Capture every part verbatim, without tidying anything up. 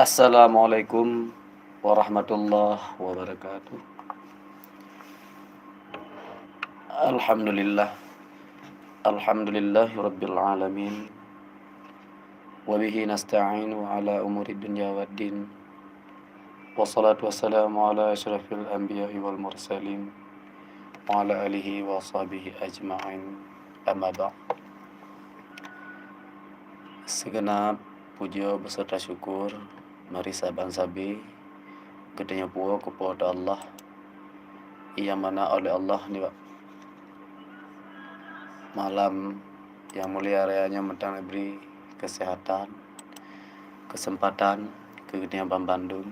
Assalamualaikum warahmatullahi wabarakatuh. Alhamdulillah. Alhamdulillahirabbil alamin. Wa bihi nasta'inu ala umuri dunya waddin. Wassalatu wassalamu ala asyrafil anbiya'i wal mursalin, wa ala alihi wa sahbihi ajma'in. Amma ba'd. Sigeunab pujoe beserta syukur mari saban sabe geutanyoe puwoe keu Po teu Allah, nyang mana oleh Allah nibak malam nyang mulia raya nyoe mantong neubri keuseuhatan, keuseumpatan keu geutanyoe banmandum,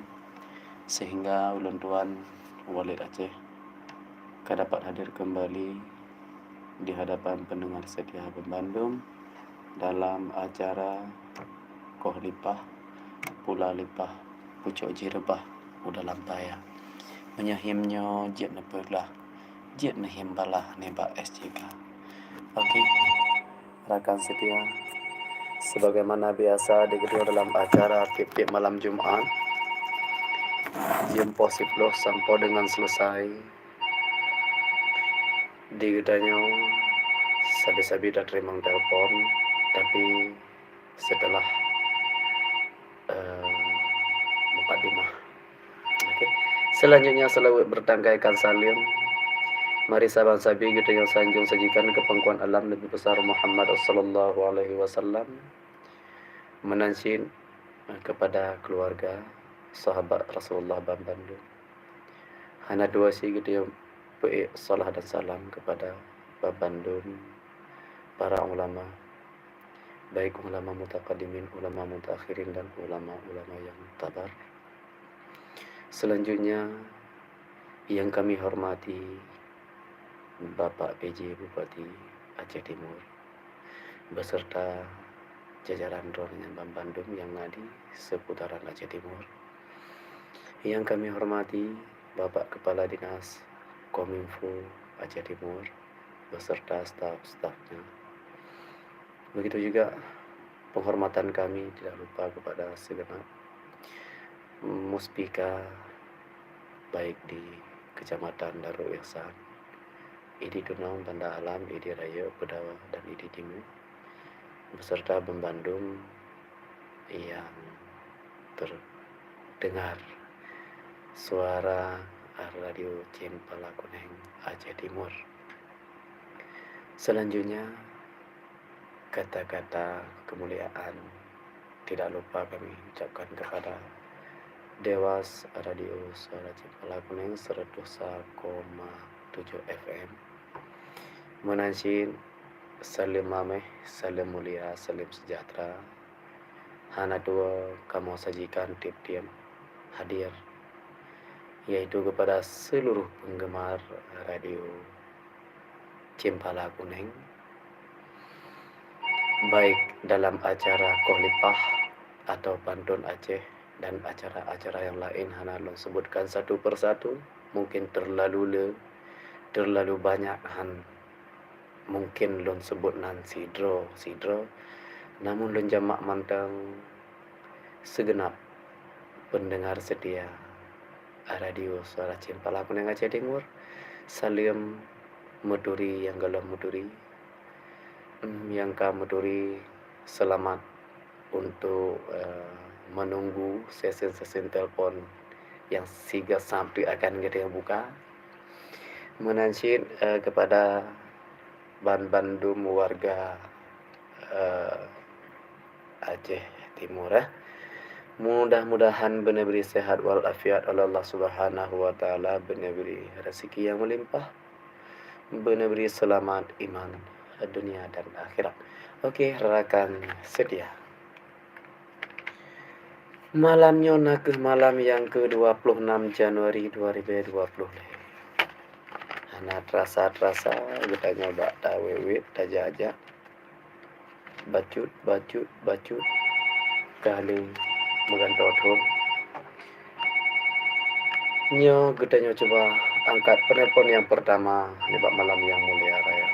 sehingga ulôn tuan Walid Aceh ka dapat hadir keumbali di hadapan peundeungar seutia banmandum dalam acara Koh Lipah, Pula Lipah, Pucok Jireubah u dalam paya. Meunyoe him nyoe jeuet neupeugah, jeuet neuhim balaih nibak S J K. Oke, rakan seutia, sebagaimana biasa di geutanyoe dalam acara tiep-tiep malam Jumat, jeuem poh siploh sampoe deungon seuleusoe, di geutanyoe sabe-sabe tateurimong telepon, tapi setelah, eh, mukadimah. Oke. Selanjutnya, seulaweuet beurangkaikan saleuem. Mari saban sabe geutanyoe sanjong sajikan keu pangkuan alam Nabi Besar Muhammad sallallahu alaihi wasallam. Meunan cit, eh, kepada keluarga, sahabat Rasulullah banmandum. Hana dua cit geutanyoe peuék salam dan salam kepada banmandum para ulama, baik ulama mutaqaddimin, ulama mutaakhirin, dan ulama-ulama nyang tabar. Selanjutnya, yang kami hormati Bapak P J Bupati Aceh Timur beserta jajaran droeneuh banmandum nyang na di seputaran Aceh Timur. Yang kami hormati Bapak Kepala Dinas Kominfo Aceh Timur beserta staf-stafnya. Begitu juga penghormatan kami tidak lupa kepada segenap muspika, baik di Kecamatan Darul Ihsan, Idi Dunong, Banda Alam, Idi Rayeuk, Peudawa, dan Idi Timur, beserta banmandum yang terdengar suara Radio Cempala Kuneng Aceh Timur. Selanjutnya, kata-kata kemuliaan tidak lupa kami ucapkan kepada Dewas Radio Suara Cempala Kuneng seratus koma tujuh F M. Meunan cit saleuem maméh, saleuem mulia, saleuem sejahtera hana dua kamoe sajikan tiep-tiep hadir, yaitu kepada seluruh penggemar Radio Cempala Kuneng, baik dalam acara Koh Lipah atau Pantun Aceh dan acara-acara yang lain hana lôn sebutkan satu persatu, mungkin terlalu le, terlalu banyak han mungkin lôn sebut nan sidroe-sidroe, namun lôn jamak mantong segenap pendengar setia Radio Suara Cempala Kuneng Aceh Timur, saleuem meuturi nyang gohlom meuturi, nyang ka meuturi seulamat untuk, eh, menunggu sesen-sesen telepon nyang siga sabé akan geutanyoe buka. Meunan cit, eh, kepada banmandum warga, eh, Aceh Timur, eh. Mudah-mudahan beuneubri sehat wal afiat oleh Allah Subhanahu wa Taala, beuneubri rezeki nyang meulimpah, beuneubri seulamat iman dunia dan akhirat. Oke, rakan setia. Malam nyoe nakeuh malam nyang keu dua ploh nam Januari dua ribu dua ploh lhèe. Hana terasa-terasa geutanyoe bak tawét-wét tajak-jak, bacut, bacut, bacut, ka lheueh meugantoe thon. Nyoe geutanyoe cuba angkat penelpon nyang pertama nibak malam nyang mulia raya.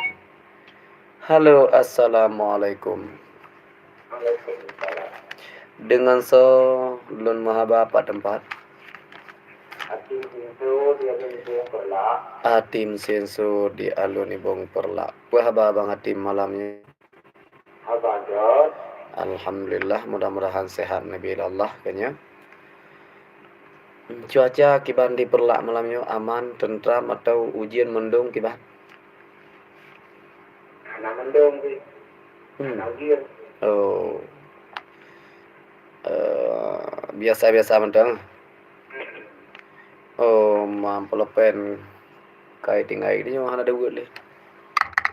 Halo, assalamualaikum. Waalaikumsalam. Deungon soe lôn meuhaba bak teumpat? Atim Sinso di Alun Ibong Peureulak. Atim Sinso di Alun Ibong Peureulak. Peue haba Bang Atim malam nyoe? Haba gét. Alhamdulillah, mudah-mudahan sehat neubi lé Allah keu nyoe. Cuaca kiban di Peureulak malam nyoe aman, teuntram atawa ujeuen mendung kiban? Hana mendung pih. Hmm. Hana ujeuen. Oh. Eh, biasa-biasa mantong. Hmm. Oh, mam peulepen kai tinggai di nyoe hana deuweuet lé.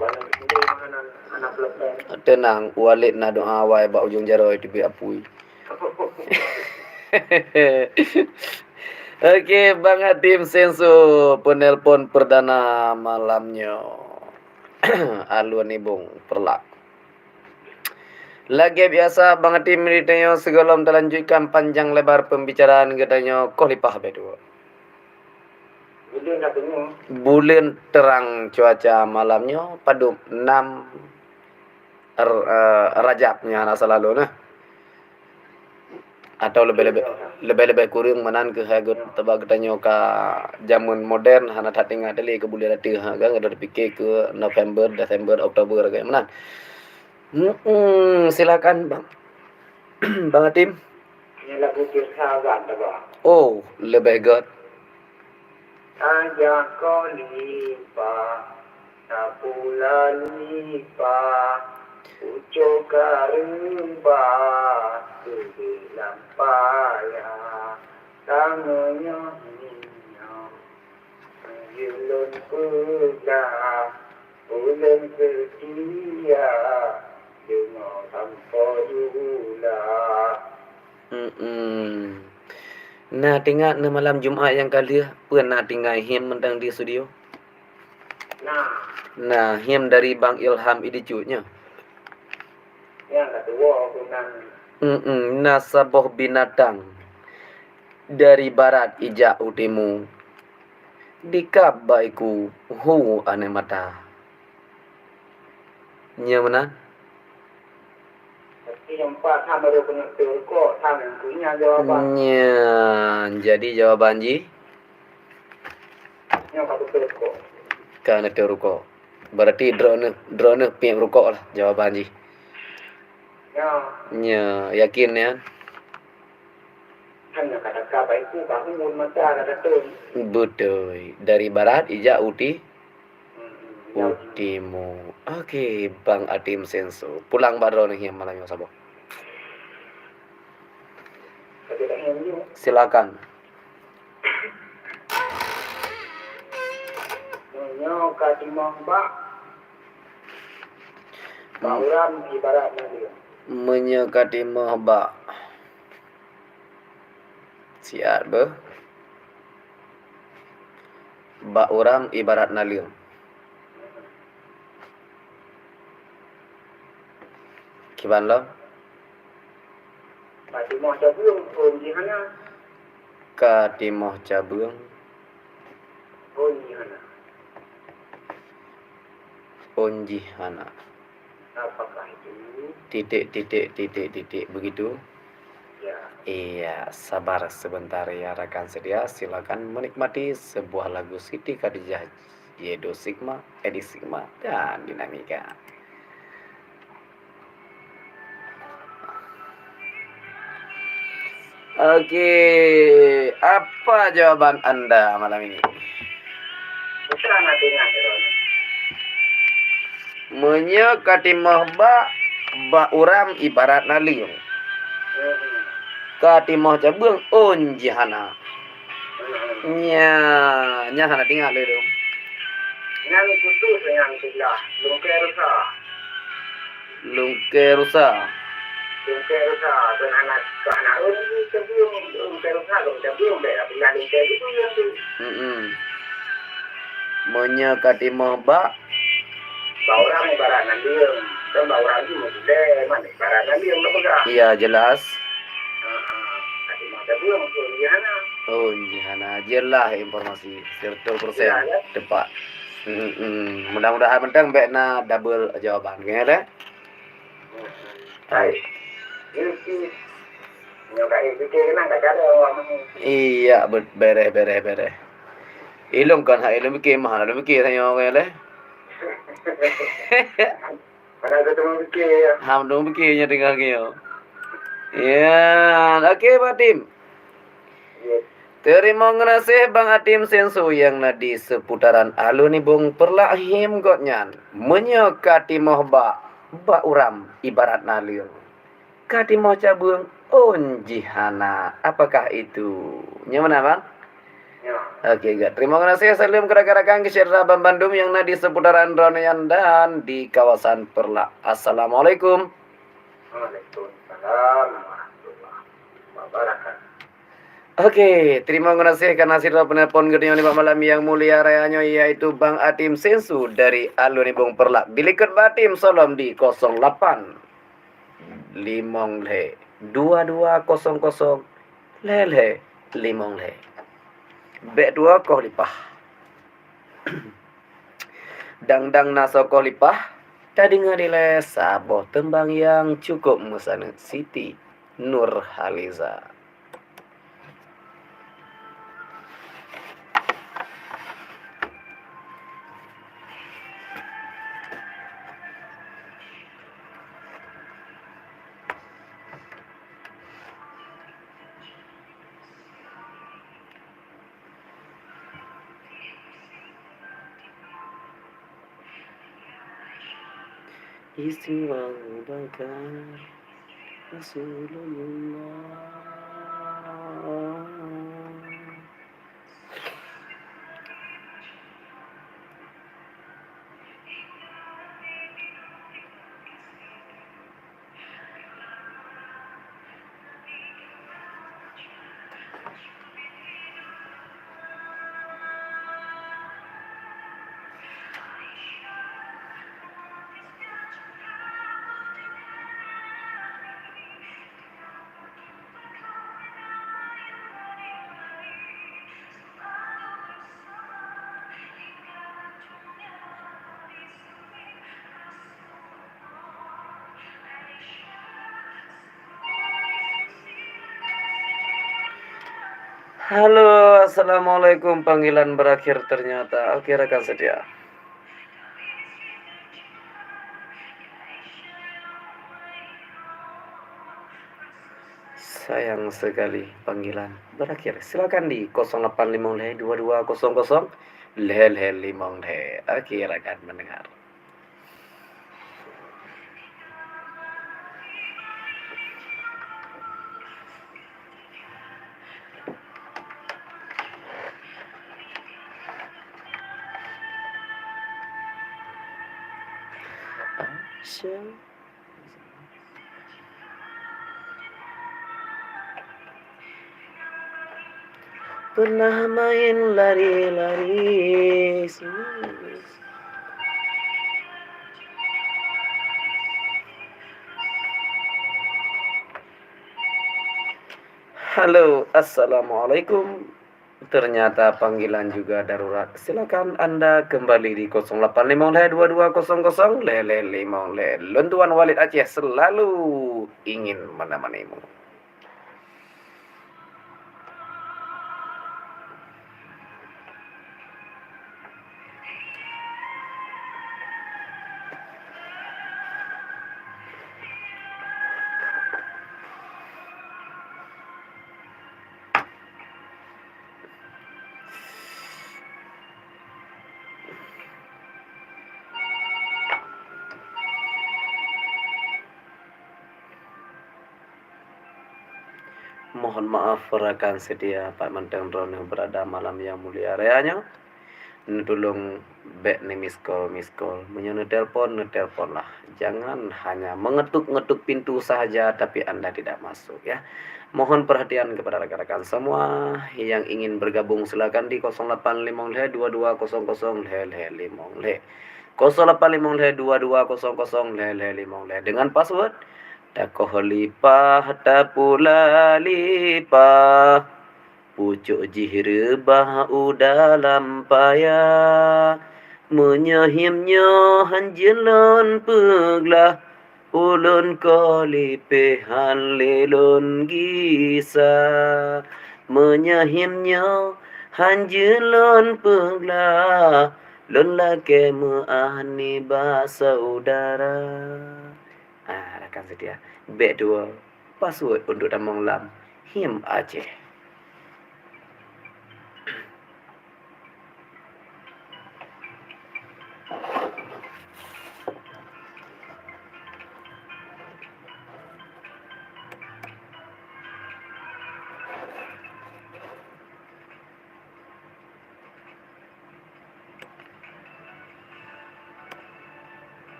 Bana mendung hana, hana peulepen. Teunang, Walid na doa awai bak ujong jaroe teubiet apui. Oke, Bang Atim Senso, penelpon perdana malam nyoe. Alun Ibong Peureulak. Lagèe biasa, Bang Atim, di tanyoe sigohlom talanjutkan panjang lebar pembicaraan geutanyoe, koh lipah bèk tuwoe. Buleuen terang cuaca malam nyoe, padub, enam R-, eh, Rajab nyan hana salah lôn, nah. Atau leubeh-leubeh, leubeh-leubeh kureueng meunan keuh hai geutanyoe ka jameun modern, hana that ingat lé keu buleuen ateueh, ha, kan, ka tapike keu November, Desember, Oktober, kan, meunan. Hmm, silakan, Bang. Bang Atim. Nyan lagu Tirsa Azan taba. Oh, leubeh gét. Tajak kolipa, tapula lipa, ucok kareuba, keudeh lam paya, tangoe nyoe nyoe. Ulôn peugah, ulôn seutia, deungoe sampoe jula. Mm-mm. Na teuingat neuh malam Jumat nyang ka lheueh, peue na tinggai hymn mantong di studio? Na. Na, hymn dari Bang Ilham Idicut nyoe. Nyang ka tuwoe keunan. Mm-mm, na saboh binatang dari barat ijak u timu. Dikab bak iku hu aneuk mata. Nyo meunan. Tapi nyang pat hana rot keuneuk teu rukok, hana keuh nyan jawaban. Nyan jadi jawaban jih. Nyoe ka beutôi rukok. Ka neuteu rukok. Berarti droeneuh, droeneuh piep rukok lah jawaban jih. Nyoe. Nyoe, yakin nyan? Kan nyoe ka teuka bak iku, ka hun mata ka datang. Beutôi. Dari barat ijak u ti-, hmm, u timu. Oke, Bang Atim Senso. Pulang bak droeneuh nyang malam nyoe saboh. Silakan. Meunyoe ka timoh bak, bak uram ibarat naleueng. Meunyoe ka timoh bak, siat beuh. Bak uram ibarat naleueng. Kiban lom? Ka timoh cabeueng, phôn jih hana. Ka timoh cabeueng. Phôn jih hana. Phôn jih hana. Apakah itu? Titik, titik, titik, titik, begitu? Ya. Iya, sabar sebentar ya rakan setia. Silakan menikmati sebuah lagu Siti Khadijah, Yedo Sigma, Edi Sigma, dan Dinamika. Oke, apa jawaban anda malam ini? Susah nak ingat, Ron. Meunyoe ka timoh bak, bak uram ibarat naleueng. Hmm. Ka timoh cabeueng, ôn jih hana. Hmm. Nya, nya hana teuingat lé dong. Nyan khusus nyan siblah, lungkée rusa. Lungkée rusa. Lungkée rusa, kon hana, kon hana ôn lé cabeueng, lungkée rusa, kon cabeueng, bèk lah peulah lungkée gitu nyan tu. Mm-mm. Meunyoe ka timoh bak, bak uram ibarat naleueng. Kan bak uram jih meusideh, man ibarat naleueng ka peugah. Iya, jelas. Ha, ha. Ka timoh cabeueng, ôn jih hana. Ôn jih hana. Jelas informasi. Seratus persen. Jelas, kan? Tepat. Mm-mm. Mudah-mudahan mantong bèk na double jawaban. Ngerti, eh? Mm-mm. Hai. Hai. Ini Nyoe ka ék pike keunan ka cara awak meunan. Iya, bet-, bereh, bereh, bereh. Ilong kan hai ilong pike, mah lalu pike tanyoe orang leh. Mana tu teman pike ya? Ham dong pike nya dengar ke yo. Ya, oke Pak Tim. Ya. Terima kasih Bang Atim Sensu yang na di seputaran alun ibong perlak him got nyan. Meunyoe ka timoh bak, bak uram ibarat naleueng. Ka timoh cabeueng ôn jih hana. Apakah itu? Nyoe meunan, Bang? Ya. Oke, good. Terima kasih. Salam keu rakan-rakan syedara banmandum nyang na di seputaran droeneuh nyan dan di kawasan Perlak. Assalamualaikum. Waalaikumsalam warahmatullahi wabarakatuh. Oke, terima kasih karena sidroe penelpon geutanyoe nibak malam nyang mulia raya nyoe, yaitu Bang Atim Sensu dari Alun Ibong Perlak. Dilikot Bang Atim, salom di kosong lapan limong lhèe dua dua kosong kosong lhèe lhèe limong lhèe. Bèk tuwoe koh lipah. Dang-dang na soe koh lipah, tadeungoe dilèe saboh teumbang nyang cukup meusaneut, Siti Nurhaliza. Istiwa Abu Bakar Rasulullah. Halo, assalamualaikum. Panggilan berakhir ternyata. Oke, rakan setia. Sayang sekali, panggilan berakhir. Silakan di kosong lapan limong lhèe dua dua kosong kosong lhèe lhèe limong lhèe. Oke, rakan mendengar. Pernah main lari-lari. Halo, assalamualaikum. Ternyata panggilan juga darurat. Silakan Anda kembali di kosong lapan limong lhèe dua dua kosong kosong lhèe lhèe limong lhèe. Lôn Tuan Walid Aceh selalu ingin menemanimu. Mohon maaf rakan setia, pat mantong droeneuh berada malam nyang mulia raya nyoe. Neutulông bèk neu-miss call, miss call. Meunyoe neutelepon, neutelepon lah. Jangan hanya mengetuk-ngetuk pintu sahaja, tapi Anda tidak masuk, ya. Mohon perhatian kepada rakan-rakan semua yang ingin bergabung, silakan di kosong lapan limong lhèe dua dua kosong kosong lhèe lhèe limong lhèe. Kosong lapan limong lhèe dua dua kosong kosong lhèe lhèe limong lhèe dengan password Takoh lipah, tapula lipah, pucôk jih reubah u dalam paya. Meunyoe him nyoe hanjeuet lôn peuglah, Ulôn koh lipéh han lé lôn gisa, meunyoe him nyoe han jeuet lôn peuglah, lôn lakée meu'ah nibak syedara. Ah, rakan seutia, bèk tuwoe password untuk tamong lam him Aceh.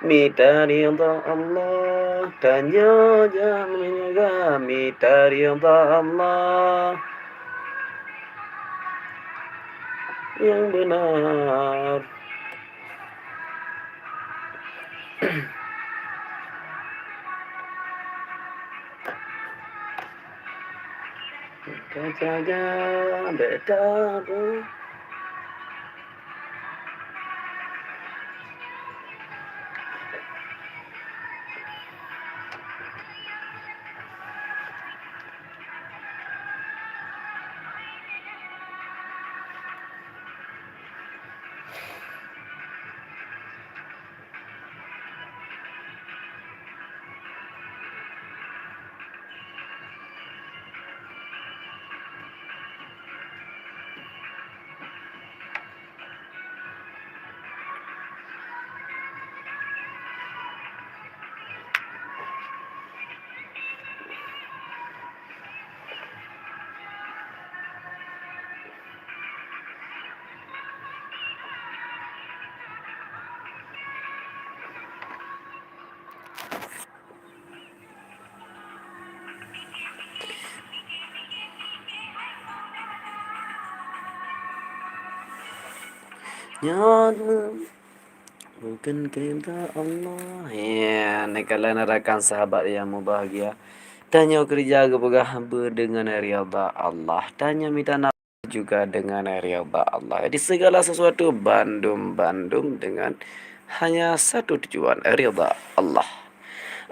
Mita ridha Allah, tanyoe jaga mita ridha Allah nyang beunar. Ka jaga beda tu. Nyan bukan kehendak Allah. Ya, neukalon rakan sahabat yang mubahagia. Tanyoe keureuja geupeugah beudeungon ridha Allah. Tanyoe mita nafkah juga dengan ridha Allah. Jadi segala sesuatu bandum-bandum dengan hanya satu tujuan, ridha Allah.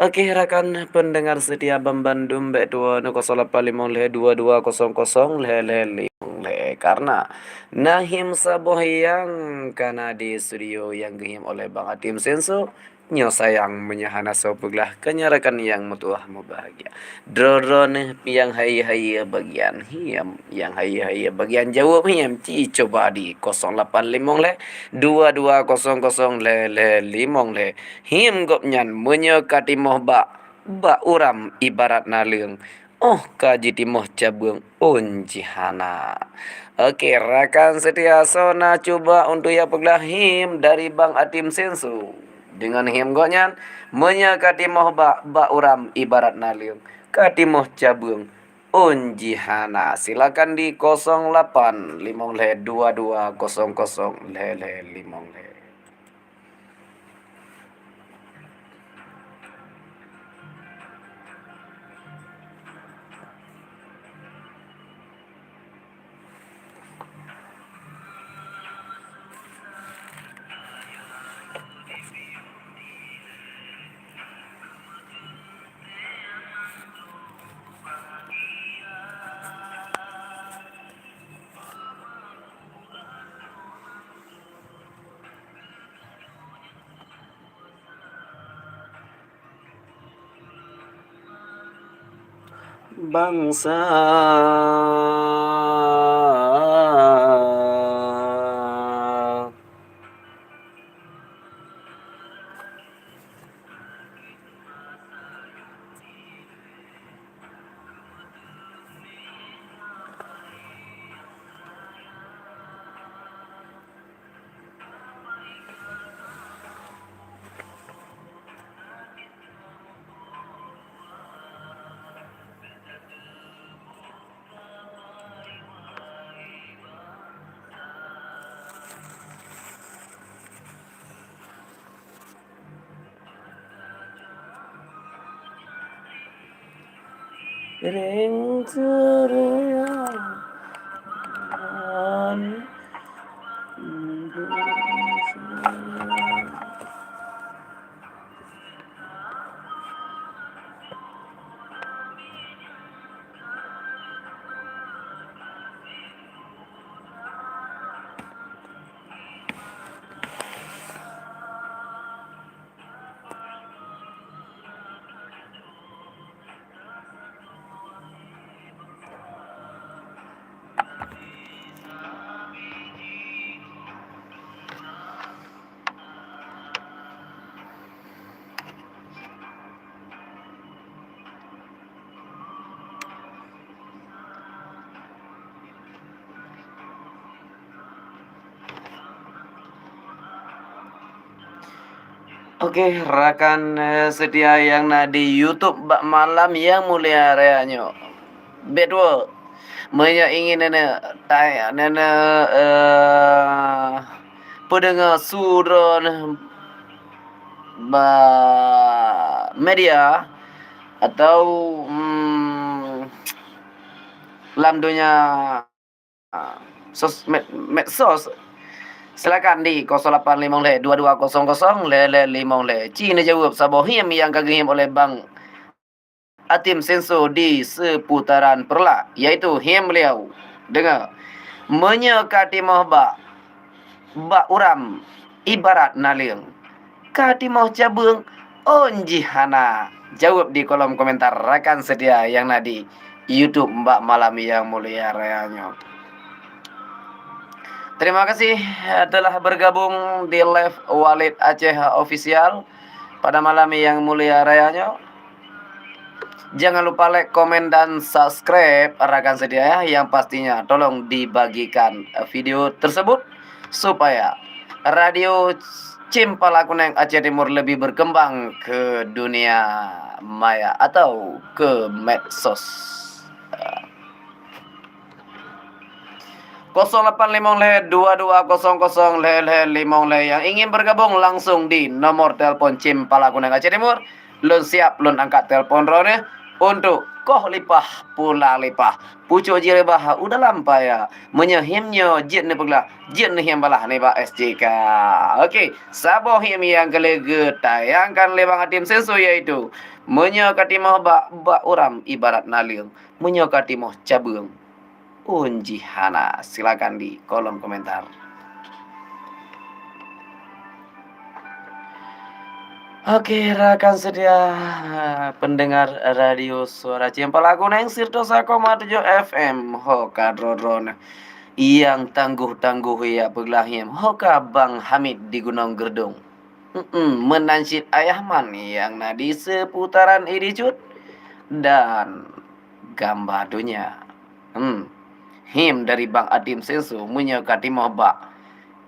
Oke, rakan pendengar setia bandum, bèk tuwoe nyoe kosong lapan limong lhèe dua dua kosong kosong lhèe lhèe limong lhèe. Karena na him saboh nyang ka na di studio nyang geuhim oleh Bang Atim Senso. Nyoe sayang meunyoe hana soe peuglah keu nyoe rakan nyang meutuwah mubahgia. Droe-droeneuh nyang hayeue-hayeue bagian him, nyang hayeue-hayeue bagian jaweueb him, ci cuba di kosong lapan limong lhèe dua dua kosong kosong lhèe lhèe limong lhèe. Him gobnyan meunyoe ka timoh bak, bak uram ibarat naleueng, óh ka jitimoh cabeueng ôn jih hana. Oke, rakan setia, soe na cuba untuk ya peuglah him dari Bang Atim Senso. Deungon him gobnyan, meunyoe ka timoh bak, bak uram ibarat naleueng, ka timoh cabeueng ôn jih hana. Silakan di kosong lapan limong lhèe dua dua kosong kosong lhèe lhèe limong lhèe. Bansa. Ring teureun. Oke, rakan, eh, setia nyang na di YouTube bak malam nyang mulia raya nyoe. Bèk tuwoe. Meunyoe ingin neuneu, tai-, neuneu, eh, peudeungoe su droeneuh ba media atau, mm, lam donya, ah, sos-, med-, medsos, silakan di kosong lapan limong lhèe dua dua kosong kosong lhèe lhèe limong lhèe. Ci neujaweueb saboh him nyang ka geuhim oleh Bang Atim Senso di seputaran Peureulak, yaitu him beliau. Deungoe, meunyoe ka timoh bak, bak uram ibarat naleueng, ka timoh cabeueng ôn jih hana. Jaweueb di kolom komentar rakan setia nyang na di YouTube bak malam nyang mulia raya nyoe. Terima kasih, eh, telah bergabung di live Walid Aceh Official pada malam nyang mulia raya nyoe. Jangan lupa like, komen, dan subscribe rakan setia ya. Yang pastinya tolong dibagikan, eh, video tersebut supaya Radio Cempala Kuneng Aceh Timur lebih berkembang ke dunia maya atau ke medsos. Kosong lapan limong lhèe dua dua kosong kosong lhèe lhèe limong lhèe. Yang ingin bergabung langsung di nomor telepon Cempala Kuneng Aceh Timur. Lôn siap lôn angkat telepon droeneuh untuk Koh lipah, pulang lipah. Pucok jireubah u dalam paya. Meunyoe him nyoe jeuet neupeuglah, jeuet neuhim balah nibak S J K. Oke, saboh him nyang ka lheueh geutayangkan lé Bang Atim Senso, yaitu, meunyoe ka timoh bak, bak uram ibarat naleueng. Meunyoe ka timoh cabeueng, un jih hana. Silakan di kolom komentar. Oke, rakan setia pendengar Radio Suara Cempala Kuning seratus satu koma tujuh F M, ho ka droe-droe nyang tangguh-tangguh ya peuglah him, ho ka Bang Hamid di Gunong Geurdong. Mm-mm, meunan cit Ayah Man nyang na di seputaran Idi Cut dan Gamba Donya. Hmm. Him dari Bang Atim Senso, meunyoe ka timoh bak,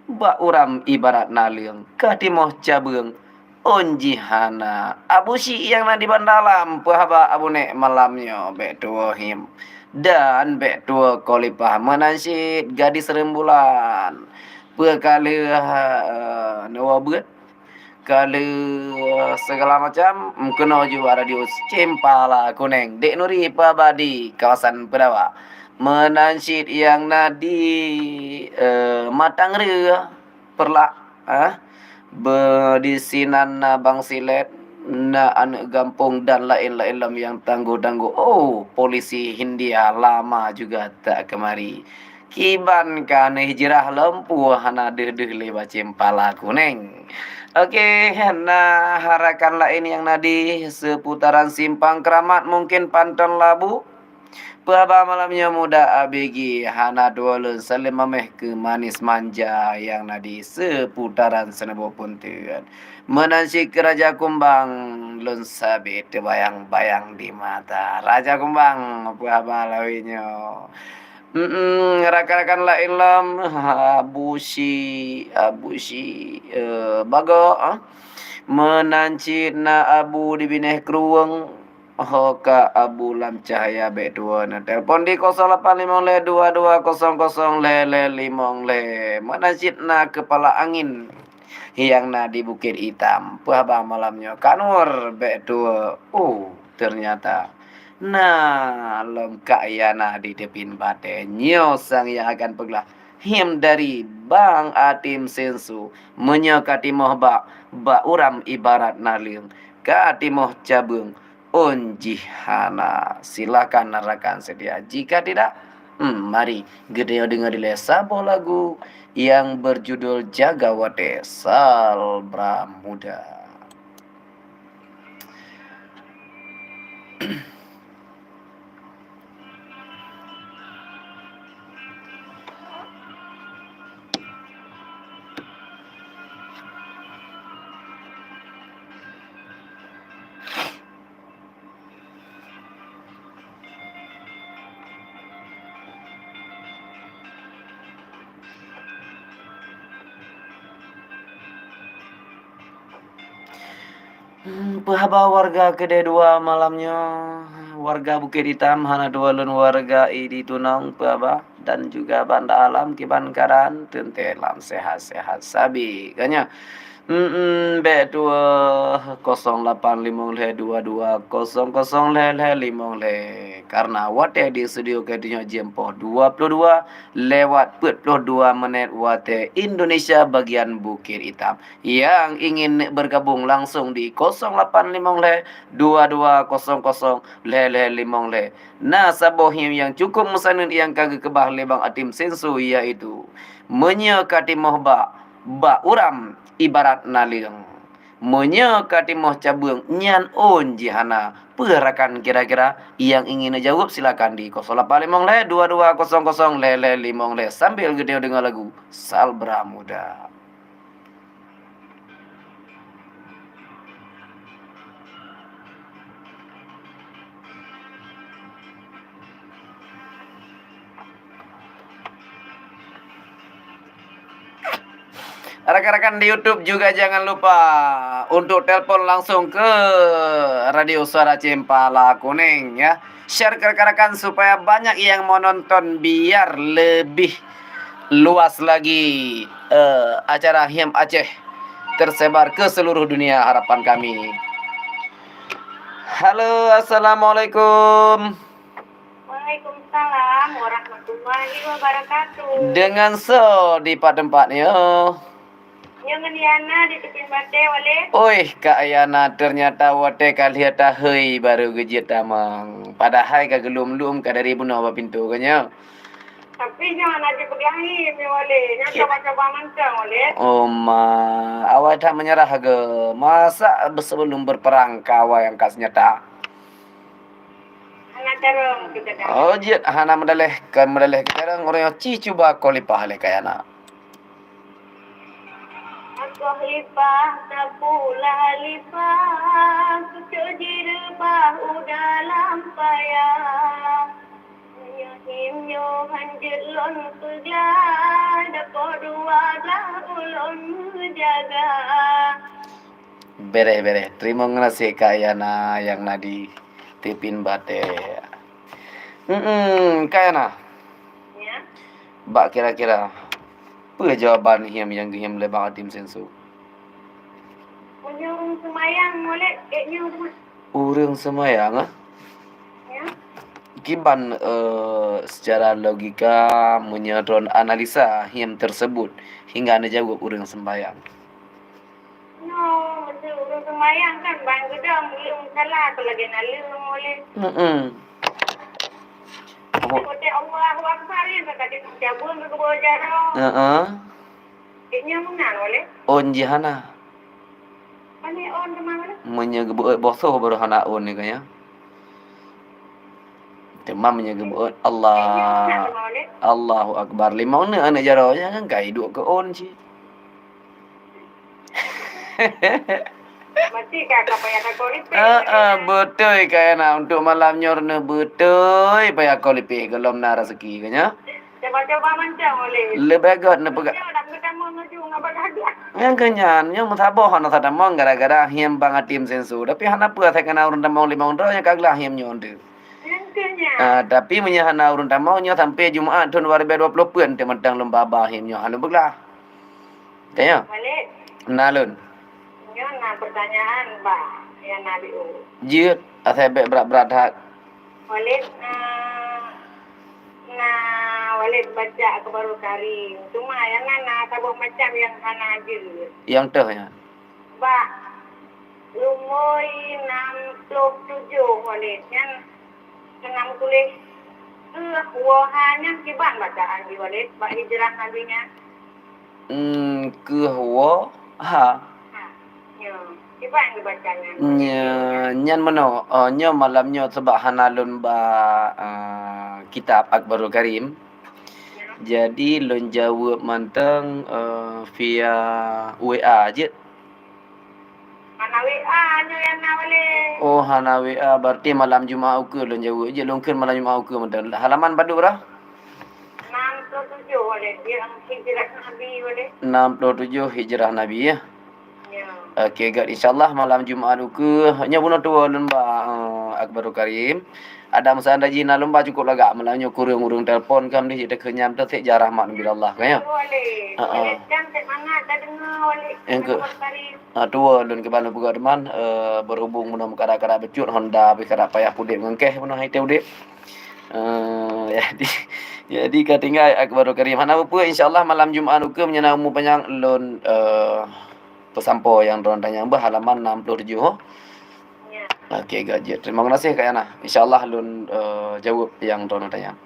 bak uram ibarat naleueng, ka timoh cabeueng, un jih hana. Abu Syik nyang na di Banda Alam, peue haba Abu Nek malam nyoe, bèk tuwoe him. Dan bèk tuwoe Koh Lipah, meunan cit Gadis Rembulan. Peue ka lheueh, eh, neuwoe beuet? Ka lheueh segala macam, meukeunong ju bak Radio Cempala Kuning. Dek Nuri peue haba di kawasan Peudawa. Meunan cit nyang na di, eh, Matang Reue, Peureulak, eh. Be-, di sinan na Bang Silet, na Aneuk Gampông dan laén-laén lom nyang tangguh-tangguh. Oh, polisi Hindia lama juga tak kemari. Kiban ka neuhijrah lom, peue hana deuh-deuh lé bak Cempala Kuning. Oke, na rakan laén nyang na di seputaran Simpang Keramat, mungkin Panton Labu. Peue haba malam nyoe Muda A B G, hana tuwoe lôn saleuem mamèh keu manis manja nyang na di seputaran Seuneuboh Punteuen. Meunan cit keu Raja Kumbang, lôn sabe teubayang-bayang di mata. Raja Kumbang, peue haba lawét nyoe? Mm-mm, rakan-rakan laén lom, Abu Syik, Abu Syik, eh, Bagok, eh. Meunan cit na Abu di Binéh Krueng, ho ka Abu Lam Cahya, bèk tuwoe neutelepon di kosong lapan limong lhèe dua dua kosong kosong lhèe lhèe limong lhèe. Meunan cit na Keupala Angin nyang na di Bukét Itam. Peue haba malam nyoe? Ka Nur, bèk tuwoe. Oh, teunyata na lom Kak Yana di teupin batèe. Nyoe sang nyang akan peuglah him dari Bang Atim Sensu. Meunyoe ka timoh bak, bak uram ibarat naleueng, ka timoh cabeueng, un jih hana. Silakan rakan setia. Jika tidak, hmm, mari geutanyoe deungoe dilèe saboh lagu nyang berjudul Jaga Watèe, Salbra Muda. Hmm, peue haba warga keudè dua malam nyoe? Warga Bukét Itam hana tuwoe lôn, warga Idi Tunong, peue haba? Dan juga Banda Alam, kiban keuadaan? Teuntèe lam sehat-sehat sabe, kan nyoe? Mm-mm, bèk tuwoe, kosong lapan limong lhèe dua dua kosong kosong lhèe lhèe limong lhèe. Karena watèe di studio keuh tanyoe jeuem poh dua puluh dua lewat peuet ploh dua menit watèe Indonesia bagian Bukét Itam. Nyang ingin bergabung langsung di kosong lapan limong lhèe dua dua kosong kosong lhèe lhèe limong lhèe. Na saboh him nyang cukup meusaneut nyang ka geukeubah lé Bang Atim Sensu, yaitu, meunyoe ka timoh bak, bak uram ibarat naleueng. Meunyoe ka timoh cabeueng, nyan un jih hana. Peue rakan kira-kira nyang ingin neujaweueb, silakan di kosong lapan limong lhèe dua dua kosong kosong lhèe lhèe limong lhèe sambil geutanyoe deungoe lagu Salbra Muda. Rakan-rakan di YouTube juga jangan lupa untuk telepon langsung ke Radio Suara Cempala Kuning, ya. Share ke rakan-rakan supaya banyak yang menonton, biar lebih luas lagi, eh, acara Him Aceh tersebar ke seluruh dunia, harapan kami. Halo, assalamualaikum. Waalaikumsalam warahmatullahi wabarakatuh. Dengan so di pat tempat nyoe? Nyoe ngon Yana di Teupian Batée, Walid. Oi, Kak Yana, ternyata watée ka lheueh tahôi baru geujeuet tamong. Padahai ka geulom-lom ka dari bunoe bak pintoe geuhnyoe. Tapi nyoe hana jipeugah him, Walid. Nyoe coba-coba mantong, Walid. Oh ma, awai that meunyeurah geuh. Masa sebelum berperang ka awai angkat senjata? Hana carông keu gata. Oh, jeuet hana meudaleh, kon meudaleh keu carông, ureuëng nyang ci cuba kholifah lé Kak Yana. Kholifah tapula khalifah, keucok jireubah u dalam paya. Meunyoe him nyoe hanjeuet lôn peugah, dapoe dua blaih ulôn meujaga. Bereh, bereh. Teurimong gaséh Kak Yana nyang na di Teupian Batée. Hmm, Kak Yana. Ya. Bak kira-kira, peue jawaban him nyang geuhim lé Bang Atim Sensu? Meunyoe ureuëng seumayang, Walid, kayaknya ureuëng. Ureuëng seumayang, ah? Ya. Kiban, eh, secara logika, meunyoe droen analisa him tersebut hingga neujaweueb ureuëng seumayang? Nyoe, meuseu ureuëng seumayang kan, ban geudong, ulôn salah keu lagée naleueng, Walid. Heeh. Watée Allahu Akbar, nyan ka tadi cabeueng keu geuboh jaroe. Heeh. Cit nyoe meunan, Walid. Ôn jih hana. Pane ôn teuma, Walid? Meunyoe geubeuet boh soh baru hana ôn nyoe kan, ya. Teuma meunyoe geubeuet Allah, Cit nyoe meunan, Walid. Allahu Akbar. Limong neuk aneuk jaroe nyan kan ka iduek keu ôn cit. Mati ka, ka payah takon lipéh. Ah, ah, beutôi Kak Yana, untuk malam nyoe neuh beutôi payah kon lipéh gohlom na raseuki geuh nyoe. Coba-coba mantong uleh. Leubeh gét neupeugah. Nyoe dak meutamong laju ngon bagah-bagah. Nyang keu nyan, nyoe meusaboh hana satamong gara-gara hiem Bang Atim Sensu. Tapi hana peue asai kana ureueng tamong limong droe nyang ka glah hiem nyoe teuh. Nyang keu nyan. Ah, tapi meunyoe hana ureueng tamong nyoe sampoe Jumaat thon dua ribèe dua ploh peuet teuh mantong lôn ba-ba hiem nyoe hana beuglah. Tanya. Walid. Na lôn. Nyoe na pertanyaan bak Yana Liu. Jeuet, asai bèk brat-brat that. Walid, na, na Walid baca Al-Qur'anul Karim. Cuma Yana na saboh macam nyang hana jeuet. Nyang teuh nyan. Bak Lumôi nam ploh tujoh Walid nyan. Seunam tuléh keuh woe ha nyan kiban bacaan jih Walid bak hijrah Nabi nyan? Hmm, keuh woe ha. Ha, nyoe. Kiban geubaca nyan? Nyoe, nyan meunoe, eh, nyoe malam nyoe sabab hana lôn ba, eh, kitab Akhbarul Karim. Nyoe. Jadi lôn jaweueb mantong, eh, via W A jeuet. Hana W A nyoe Yana Walid. Oh, hana W A, berarti malam Jumat ukeue lôn jaweueb. Jeuet lôn kheun malam Jumat ukeue mantong. Halaman padub dah? Nam ploh tujoh Walid. Dia hijrah Nabi Walid. Nam ploh tujoh hijrah Nabi, ya? Ya. Oke, gét. Insya Allah malam Jumat ukeue. Nyoe bunoe tuwoe lôn ba, eh, Akhbarul Karim. Ada masa anda jih na lôn ba cukup lagak, malam nyoe kureueng ureueng telepon ka meunan jih teukenyam teuh sek jarah mak Nabi Allah kan ya. Walid. Ha, ha. Walid kan sek mangat dah deungoe Walid. Yang ke, Akhbarul Karim. Ha, tuwoe lôn keuban lôn peugah teuma, eh, berhubung bunoe meukarat-karat bacut Honda, bih karat payah pudeb ngon keh bunoe hai teh udeb. Eh, jadi, jadi ka tinggai Akhbarul Karim. Hana peue-peue, insya Allah malam Jumat ukeue meunyoe na umu panyang lôn, eh, peusampoe nyang droeneuh tanyong beuh halaman nam ploh tujoh. Ya. Oke, gét. Terima kasih Kak Yana. Insya Allah lôn, eh, jaweueb nyang droeneuh tanyong.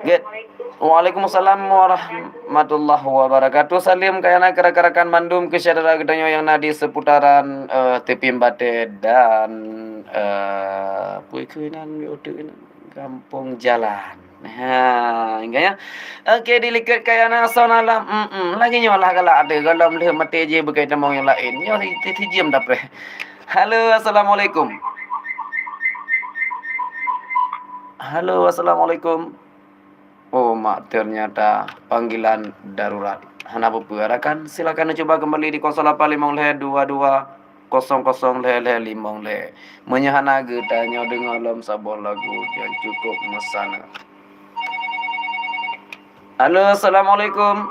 Gét. Waalaikumsalam warahmatullahi wabarakatuh. Saleuem Kak Yana keu rakan-rakan mandum keu syedara geutanyoe nyang na di seputaran, eh, Teupian Batée dan, eh, peue keunan, Gampông Jalan. Ha, ingat ya. Oke, dilikot Kak Yana soe na lam. Mm-mm. Lagèe nyoe lah galak ada gohlom lheueh maté jih beukai tamong nyang laén. Nyoe si, si, si jeuem dapeh. Halo, assalamualaikum. Halo, assalamualaikum. Oh, mak, ternyata panggilan darurat. Hana peue-peue, rakan, silakan cuba kembali di kosong lapan limong lhèe dua dua kosong kosong lhèe lhèe limong lhèe. Meunyoe hana geutanyoe deungoe lom saboh lagu nyang cukup meusana. Halo, assalamualaikum.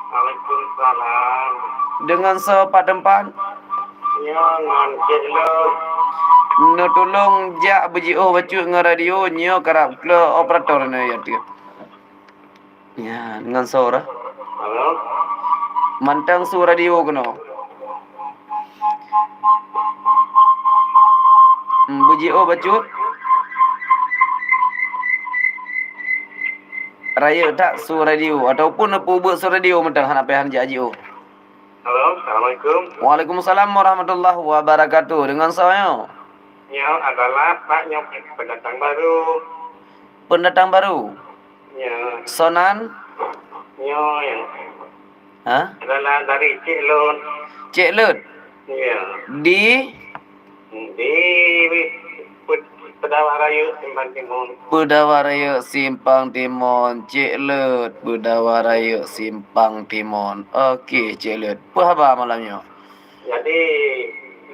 Waalaikumsalam. Dengan soe pat teumpat? Nyoe ngon cék lôn. Neutulông jak beujiôh bacut ngon radio, nyoe karab keu operator nyoe ya, Tiep. Ya, ngon suara. Halo? Mantong su radio keunoe. Hmm, beujiôh bacut. Rayeuk that su radio ataupun neupeubuet su radio mantong hana payah jak jiôh. Halo, assalamualaikum. Waalaikumsalam warahmatullahi wabarakatuh. Dengan saya? Nyoe adalah Pak nyoe pendatang baru. Pendatang baru? Ya. Sonan? Nyoe. Ha? Adalah dari Cik Lut. Cik Lut? Ya. Di? Di Pe-, Peudawah Rayeuk Simpang Timon. Peudawah Rayeuk Simpang Timon, Cik Lut, Peudawah Rayeuk Simpang Timon. Oke, Cik Lut. Peue haba malam nyoe? Jadi,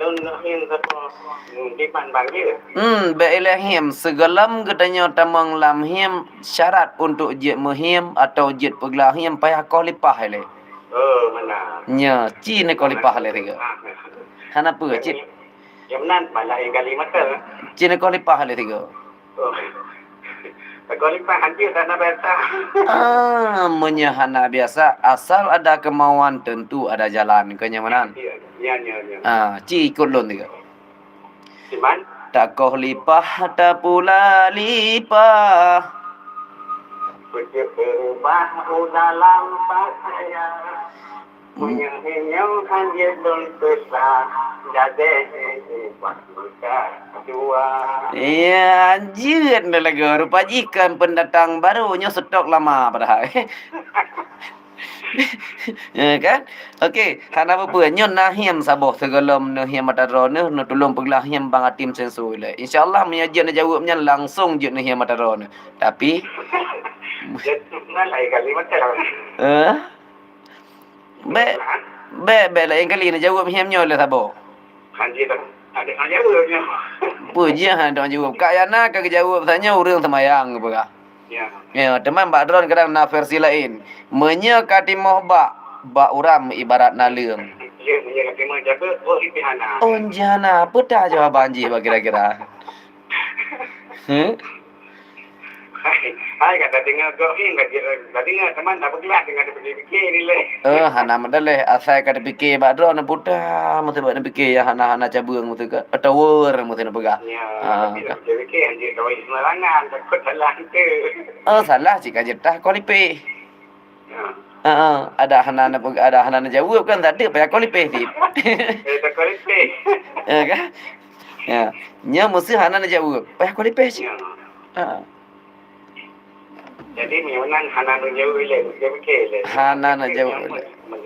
lôn neuk hieng saboh, hmm, diban bang jeuet. Hmm, bék ilée hieng. Sigohlom geutanyoe tamong lam hieng, syarat untuk jeuet meuhieng atau jeuet peuglah hieng payah koh lipah ilée. Oh, meunan. Nyoe, ci neukoh lipah ilée sigoe. Ah. Hana peue, cit. Nyang meunan, bala nyang gali mata. Ci neukoh lipah lé sigoe. Oh. Takoh lipah hanjeuet hana biasa. Ah, meunyoe hana biasa, asal ada kemauan tentu ada jalan, keu nyang meunan. Ya, ya, ya, ya. Ah, ci ikot lôn sigoe. Siman? Takoh lipah, tapula lipah. Beujeuet beurubah u dalam pakaian. Meunyoe nyoe hanjeuet lôn peugah, gadéh ubah muka dua. Ya, hanjeuet na lagoe. Rupa jih kan pendatang baru, nyoe stok lama padahai. Ya kan? Oke, hana peue-peue. Nyoe na hieng saboh sigohlom neuhieng mata droeneuh, neutulông peuglah hieng bang atim sensu ilée. Insya Allah, meunyoe jeuet neujaweueb nyan, langsong jeuet neuhieng mata droeneuh. Tapi, jatuh na lain kali mata. Eh? Bék, bék, bék laén kali neujaweueb hieng nyoe lé saboh. Hanjeuet dah. Ada hal jaweueb nyoe. Peue jih hana jaweueb? Kak Yana ka geujaweueb tanyoe ureueng seumayang geupeugah. Ya. Ya, teuma bak droen kadang na versi laén. Meunyoe ka timoh bak, bak uram ibarat naleueng. Ya, meunyoe ka timoh jabeueb, oh, itu hana. Oh, jih hana. Peue ta jawaban jih bah kira-kira? Heh? Hai, hai, ka tadeungoe gob nyan, ka jeuet, tadeungoe teuma tapeugah, teungoh tapike-pike nilai. Eh, hana meudaléh, asai ka tapike bak droeneuh puta, meuteubak tapike nyang hana-hana cabeueng meuteubak, tower meuteubak peugah. Ya, ah, tapi ka tapike-pike, anjing kawai seumarangan, takot salah ente. Oh, salah cit ka jeuet takoh lipéh. Ya. Heeh, ada hana na, ada hana neujaweueb kan, tak ada payah koh lipéh cit. Eh, takoh lipéh. Ya kan? Ya. Nyoe meuseuh hana neujaweueb, payah koh lipéh cit. Ya. Heeh. Jadi, meunyoe meunan hana neujaweueb lé, neujaweueb lé. Hana neujaweueb lé.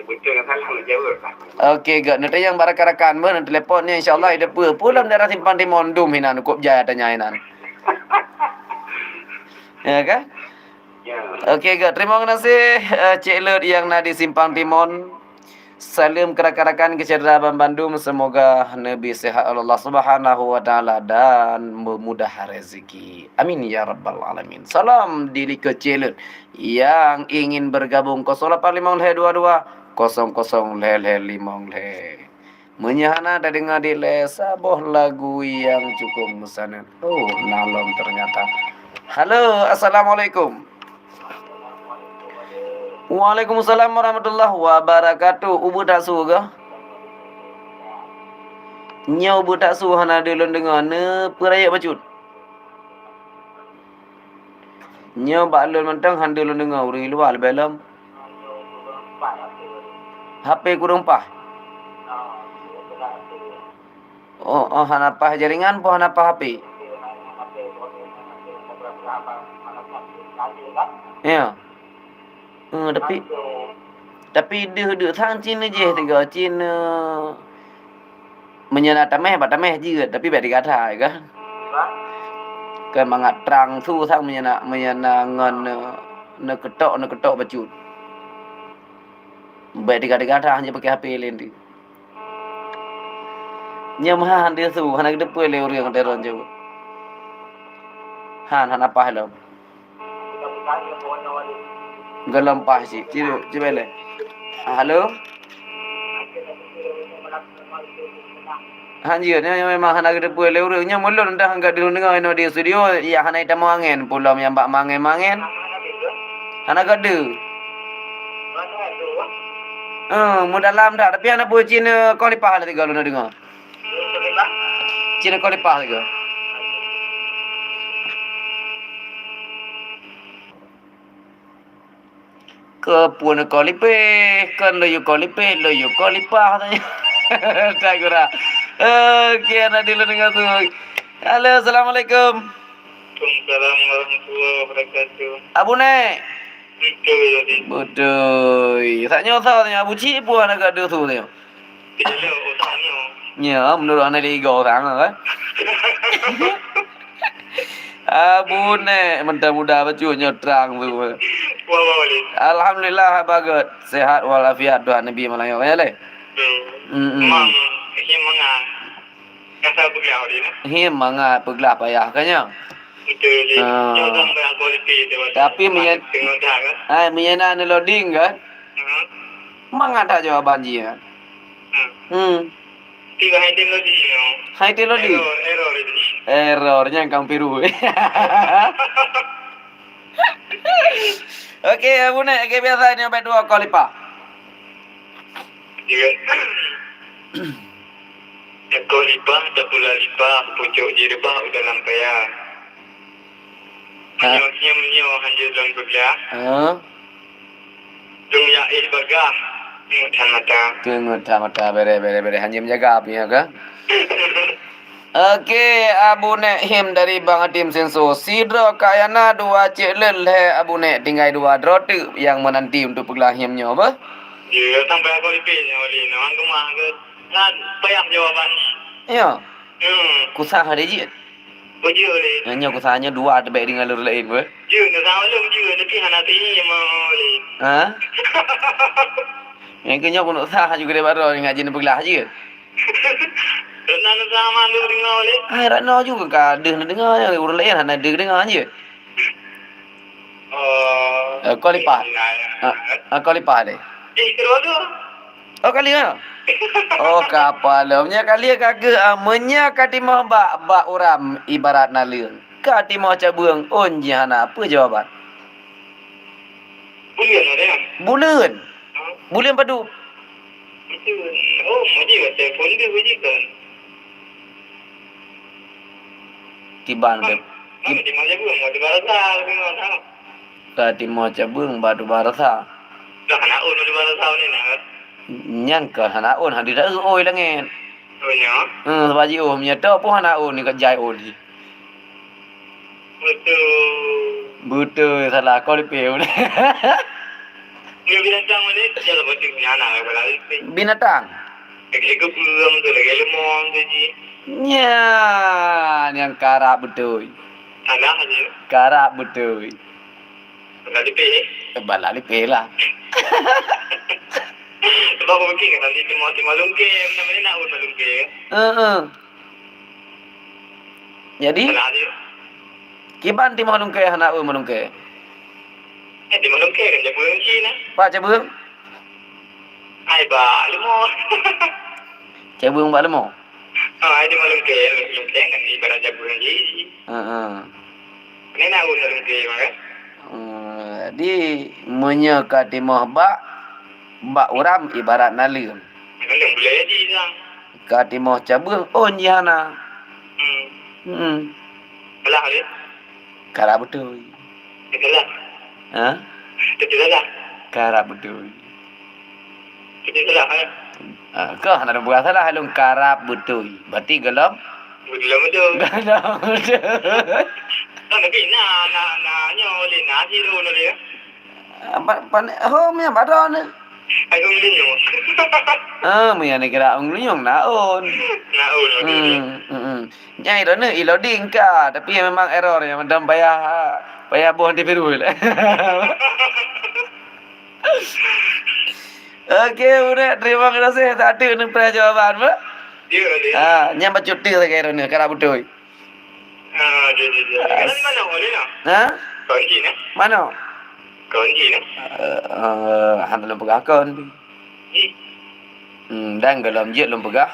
Beutôi ngon salah neujaweueb lah. Oke, gét. Neutanyong bak rakan-rakan, beuh, neutelepon nyoe, insya Allah, ideh peue. Peue lam daerah Simpang Timon, dum hinan, kup jaya tanya hinan. Ya kan? Ya. Oke, gét. Terima kasih, eh, Cik Lut yang na di Simpang Timon. Saleuem keu rakan-rakan keu syedara banmandum, semoga neubi sehat oleh Allah Subhanahu wa Taala dan meumudah rezeki. Amin ya rabbal alamin. Salam dari Cik Lut. Yang ingin bergabung, kosong lapan lima lhèe dua dua kosong kosong lhèe lhèe lima lhèe. Meunyoe hana tadeungoe dilèe saboh lagu nyang cukup meusaneut. Oh, na lom ternyata. Halo, assalamualaikum. Waalaikumsalam warahmatullahi wabarakatuh. Ubeut tasu kah? Nyoe ubeut tasu hana deuh lôn deungoe, neupeurayeuk bacut. Nyoe bak lôn mantong hana deuh lôn deungoe, ureueng luwa leubeh lom. H P kureueng paih. Oh, oh, hana paih jaringan, po hana paih H P? Ya. Eh, tapi, tapi deuh-deuh sang cit neujih tiga, cit neu-, meunyoe na tameh, bak tameh jeuet, tapi bèk tiga that, ya kan? Kan mangat trang su sang meunyoe na, meunyoe na ngon neu-, neukeutok, neukeutok bacut. Bèk tiga-tiga that, hana pakai H P laén tu. Nyoe meuhan deuh su, hana geuteupeue lé ureueng teurôn jaweueb. Han, hana paih lom. Gohlom paih cit. Ci, ci bèk lé. Halo? Hanjeuet, nyoe memang hana geuteupeue lé ureueng. Nyoe meulôn dah ka deungoe inoe di studio, ya hana itamong angén, pulom nyang bak mangén-mangén. Hana geudeue. Eh, meudalam that, tapi hana peue cit, eh, kholipah lé tiga lôn deungoe. Cit kholipah tiga. Keu pun kholipeh, kon lôn yue kholipeh, lôn yue kholipah. Tak gura. Oke, na di lôn deungoe tu. Halo, assalamualaikum. Waalaikumsalam warahmatullahi wabarakatuh. Abu Nek. Beutôi, Adi. Beutôi. Sak nyoe sa nyoe Abu Cik buah na gadoh su nyoe. Tidak ada otak nyoe. Ya, menurut analis tiga orang kan. Abu Nek, mentang muda bacut nyoe terang tu. Wah, wah, wah. Alhamdulillah, bagot. Sehat walafiat doa Nabi Melayu. Ya, leh. Hmm. Mm-mm. Memang, ini mangat. Kata peugah dia, nah. Him mangat peugah payah kan, ya? Betul, Adi. Ah. Nyoe kan banyak kualiti tu, Adi. Tapi menyen-, tengok dah, kan? Hai, menyen na loading, kan? Hmm. Mangat that jawaban jih, kan? Hmm. Hmm. Tiba hai teknologi, no. Hai teknologi. Error, error ini. Error, nyan kang piru. Oke, Abu Nek, oke, biasa ni, sampai dua kali lipat. Iya. Takot lipah, tapula lipah, pucok jireubah u dalam paya. Ha. Meunyoe senyum nyoe hanjeuet lôn peugah. Ha. Lôn jak éh bagah, teungeut that mata. Teungeut that mata, bere, bere, bere. Hanjeuet meujaga api nyoe ka. Oke, Abu Nek Him dari Bang Atim Senso. Sidroe ka yana dua cek leuh lhèe Abu Nek, tinggai dua droe teuk nyang meunanti untuk peuglah Him nyoe, bah? Ya, sampai aku lipih nyoe, Li. Nang keumah ke, kan payah jawaban. Ya. Hmm. Kusah ada jeuet. Beujeuet lé. Nyan nyoe kusah nyoe dua teubiet deungon lôn laén, weh. Jeuet, na sama lôn jeuet, tapi hana teuingat, Li. Ha? Nyang keu nyoe keuneuk sah juga daripada nyoe ngaji neupeuglah jeuet. Rot na sama lôn deungoe, Li. Hai, rot na juga ka deuh neudeungoe, ureueng laén hana deuh deungoe jeuet. Oh, eh, kau lipah. Iya, iya. Ah, ah, kau lipah deh. Eh, kedua tu. Oh, kali ya? Oh, kapal lom. Nya kali ka geuh, ah, meunya ka timoh bak, bak uram ibarat naleueng. Ka timoh cabeueng, ôn jih hana. Apa jawaban? Buleuen ada ya? Buleuen. Hah? Buleuen padum. Itu. Oh, maju telepon dia, maju kan. Kiban ke? Mana di mana pun, maju barasa, maju barasa. Ka timoh cabeueng bak dua barasa. Dah hana ôn bak dua barasa ni nak. Nyan ka hana ôn, hana ditaeu oi langét. Oh, nya? Hmm, sebab jiôh meunyoe toh pun hana ôn, ka jai ôn. Betul. Betul, salah kau lipeh. Ni binatang mana? Jangan betul punya anak, kepala lipeh. Binatang? Lagi-lagi burung tu, lagi lemong tu ji. Nya, yang karap betul. Salah je. Karap betul. Bala lipeh, eh? Bala lipeh lah. Sebab aku fikir kan nanti timah, timah lungkè, macam mana nak buat lungkè, eh? Heeh. Jadi? Salah je. Kiban timah lungkè hana ôn meulungkè. Eh, timah lungkè kan cabeueng cit nah. Pak cabeueng? Ai, bak leumo. Cabeueng bak leumo? Ah, ai timah lungkè, lungkè kan ibarat cabeueng cit. Heeh. Ni nak ôn lungkè mah, kan? Hmm, jadi meunyoe ka timoh bak, bak uram ibarat naleueng. Naleueng boleh jadi lah. Ka timoh cabeueng, ôn jih hana. Hmm. Hmm. Salah dia. Karap beutôi. Salah. Ha? Tapi salah. Karap beutôi. Tapi salah, eh? Ah, kah hana peugah salah, lôn karap beutôi. Berarti gohlom? Gohlom beutôi. Gohlom beutôi. Nah, tapi na, na, na, nyoe lé, na siro na lé. Ah, pa-, pane-, ho, meunan baroe ni. Ai, ôn lé nyoe. Ah, meunan ni kira ôn lé nyoe, na ôn. Na ôn, ôn lé. Hmm, hmm, hmm. Nyai droeneuh iloding ka, tapi memang error nyang mantong payah, payah boh antivirus. Oke, budak, terima kasih. Satu ni pernah jawaban, Mak. Ya, ya. Ah, nyang bacut tu sagai droeneuh, karap beutôi. Ah, ya, ya, ya. As- Kan mana boleh lah? Ha? Konji nah. Mana? Konji nah. Eh, eh, hana lôn peugah kon. Ji. Hmm, dan gohlom jeuet lôn peugah.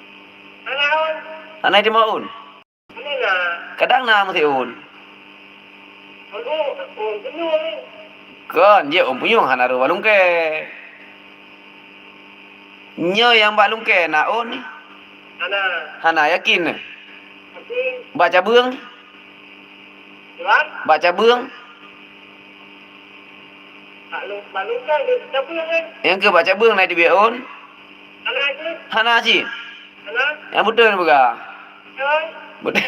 Hana ôn. Hana timoh ôn. Hana na. Kadang na meusti ôn. Ôn, ôn, ôn punyueng. Kon, jeuet ôn punyueng hana rôh bak lungkée. Nyoe nyang bak lungkée na ôn. Hana. Hana yakin. Yakin. Bak cabeueng. Bak cabeueng. Bak lu-, bak lungkée di cabeueng kan? Nyang keu bak cabeueng na teubiet ôn? Hana cit. Hana cit. Hana. Nyang beutôi neupeugah. Beutôi. Beutôi.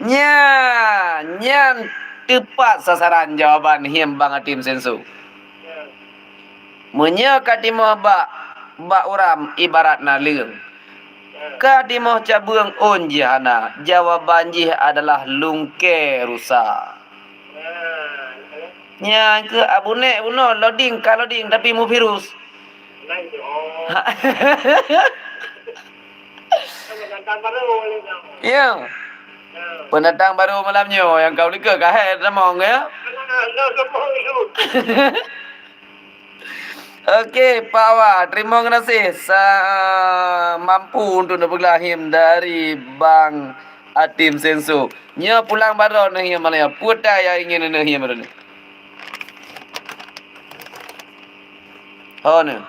Nyan, nyan teupat sasaran jawaban him Bang Atim Senso. Ya. Meunyoe ka timoh bak, bak uram ibarat naleueng, ka timoh cabeueng ôn jih hana, jawaban jih adalah lungkée rusa. Nyan keuh Abu Nek bunoe loading ka loading tapi muvirus. Ya. Pendatang baru malam nyoe nyang ka u likot ka hai tamong ya. Oke, Pak Wa, terima kasih sa-, mampu untuk neupeuglah him dari Bang Atim Senso. Nyoe pulang baroe neuh him malam nyoe. Peue tai nyang ingin neuh him baroe nyoe? Ho neuh.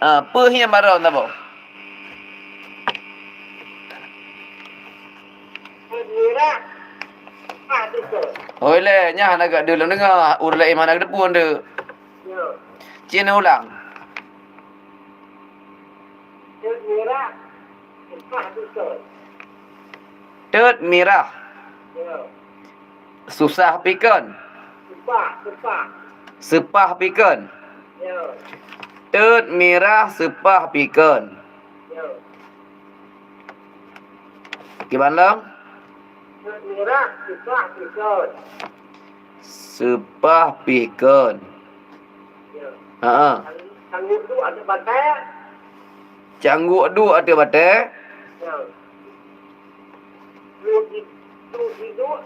Ah, peue him baroe saboh? Hoi lé, nyan hana geudeue lôn deungoe, ureueng laén hana geuteupeue deuk. Cit neulang. Teut mirah. Susah pikon. Seupah pikon. Teut mirah seupah pikon. Kiban lom? Teut mirah seupah pikon. Seupah pikon. Ya. Ha. Cangguek duek ateueh batée. Cangguek duek ateueh batée. Ya. Pluek ji-, pluek jilop,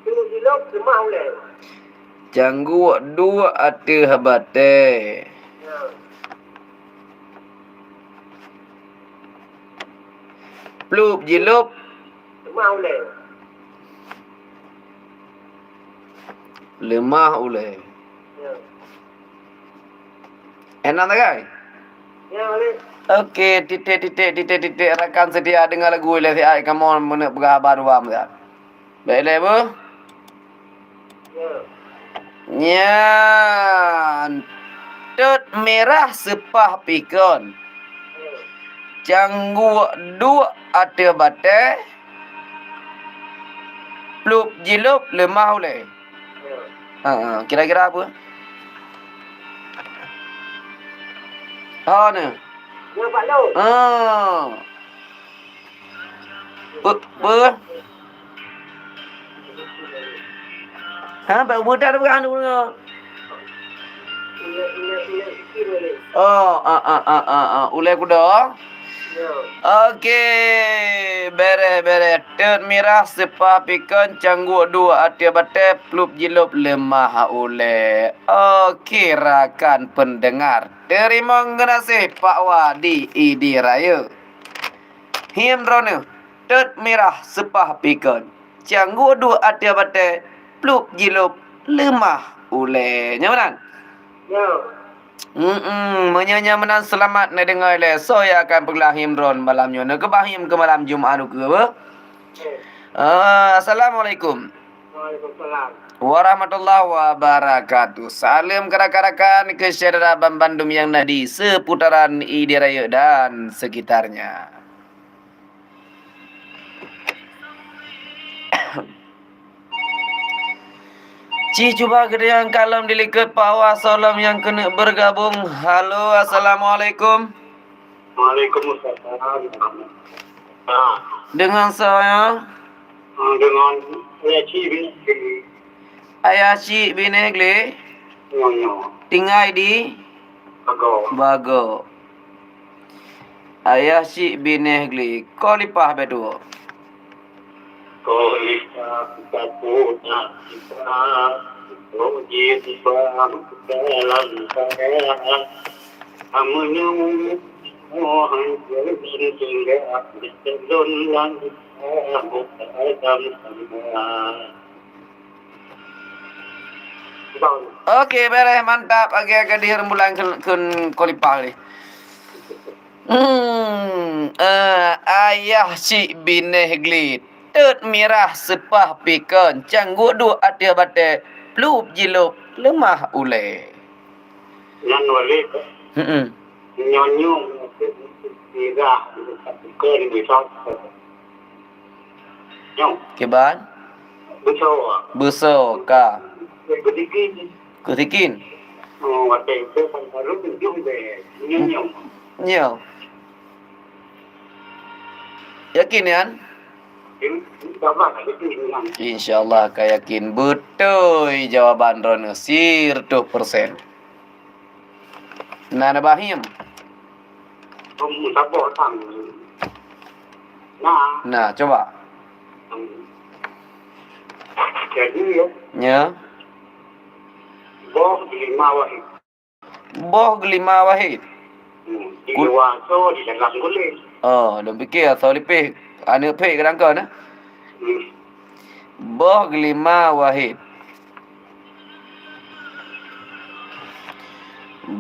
pluek jilop seumah ulée. Cangguek duek ateueh batée. Ya. Pluek jilop. Seumah ulée. leumah ulèe. Ya. Enam sagai? Ya, Malik. Oke, titik, titik, titik, titik. Rakan setia, dengar lagu ilèe siat, kamoe meuneuk peugah haba dua meusiat. Bèk lé beuh. Ya. Nyan. Tôt mirah seupah pikon. Ya. Cangguek duek ateueh batèe. Plup jilôb leumah ulèe. Ya. Ha, ha, kira-kira apa? Ha, ni. Ya, Pak Lô. Ha. Pe-, pe-, ha, bak buta tu kan dulu. Oh, ah, ah, ah, ah, ah. Ulèe kuda. Oke, bèrèh, bèrèh. Tôt mirah seupah pikon cangguek duek ateueh batèe plup jilôb leumah ulèe. Oke, rakan pendengar. Teurimong geunaséh Pak Wa di Idi Rayeuk. Hiem droeneuh, tôt mirah seupah pikon. Cangguek duek ateueh batèe, plup jilôb leumah ulèe. Nyan meunan? Ya. Mm-mm, meunyoe nyan meunan seulamat neudeungoe lé soe nyang akan peuglah hiem droen malam nyoe. Neukeubah hiem keu malam Jumat ukeue beuh. Ya. Ah, assalamualaikum. Waalaikumsalam. Warahmatullahi wabarakatuh. Saleuem keu rakan-rakan keu syedara banmandum nyang na di seputaran Idi Rayeuk dan sekitarnya. Ci cuba keudéh nyang kalon di likot Pak Wa, soe lom nyang keuneuk bergabung. Halo, assalamualaikum. Waalaikumsalam. Ah. Dengan saya? Ah, dengan Ayah Cik bin Negeri. Ayah Cik bin Negeri? Ya, ya. Tinggai di? Bago. Bago. Ayah Cik bin Negeri. Khalifah betul. Khalifah kita punya kita, untuk jilbab dalam saya. Amunyu mohon tinggal di dalam buka dalam sana. Oke, bèrèh, mantap. Oke, oke, di rembulan keu, keu Khalifah ni. Hmm, eh, Ayah Cik Binèh Glit. Tôt mirah seupah pikon, cangguek duek ateueh batèe, plup jilôb leumah ulèe. Nyan Walid. Mm-mm. Nyoe nyoe mirah seupah pikon, nyoe. Nyoe. Kiban? Beusoe. Beusoe ka. Beudikit. Keu sikin. Oh, watèe itu kan baru tunjuk deh. Nyoe, nyoe. Nyoe. Yakin, Yan? Insya Allah, insya Allah. Insya Allah ka yakin. Beutôi jawaban droeneuh siratoh persen. Na, na bahim. Kamu sabar, Tang. Nah. Nah, coba. Hmm. Jadi, ya. Ya. Boh delima wahid. Boh delima wahid. Hmm. Di luar asoe, di dalam kulét. Oh, lôn piké asoe lipéh, aneuk phèk keudangkon, eh? Hmm. Boh delima wahid.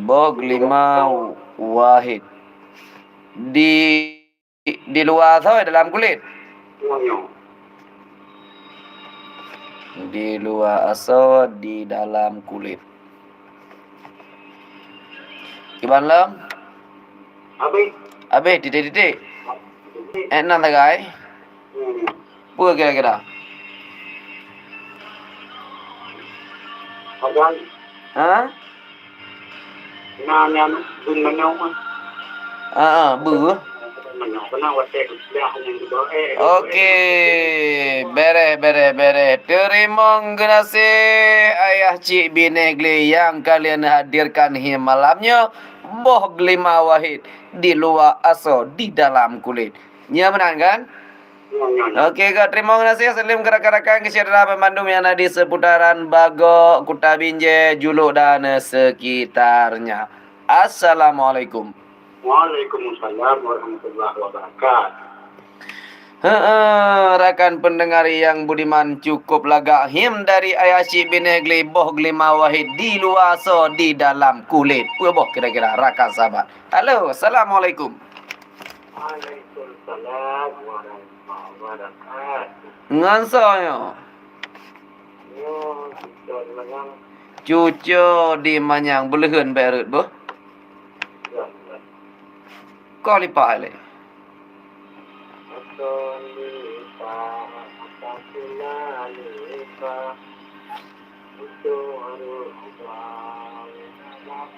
Boh delima wahid. Di, di luwa asoe, dalam kulét. Di luwa asoe, di dalam kulét. Kiban lom? Habéh. Habéh, titik-titik. Eh, nan sagai. Hmm. Peue kira-kira? Sagai. Ha? Na, na, bun manok mah. Ah, ah, beu. Manok, kena watèe dah nyang dibawa, eh, Oke, bereh, bereh, bereh. Teurimong geunaséh Ayah Cik Binèh Glé nyang ka lheueh hadirkan hi malam nyoe, boh delima wahid di luwa asoe di dalam kulét. Nyan meunan kan? Nyan, nyan. Oke, ka teurimong geunaséh, saleuem keu rakan-rakan keu syedara banmandum nyang na di seputaran Bago, Kuta Binjai, Juluk dan sekitarnya. Assalamualaikum. Waalaikumsalam warahmatullahi wabarakatuh. Heeh, rakan pendengar yang budiman, cukup lagak him dari Ayah Syik Binéh Gli, boh glima wahid di luwa soe di dalam kulét. Peue boh kira-kira rakan sahabat? Halo, assalamualaikum. Waalaikumsalam warahmatullahi wabarakatuh. Ngon soe nyoe? Nyoe, cuco di manyang. Cuco di manyang, beuleuheun bèk rhot boh. Ya, ya. Kok lipah lé? Akan lipah, akan pula lipah. Untuk arwah Allah.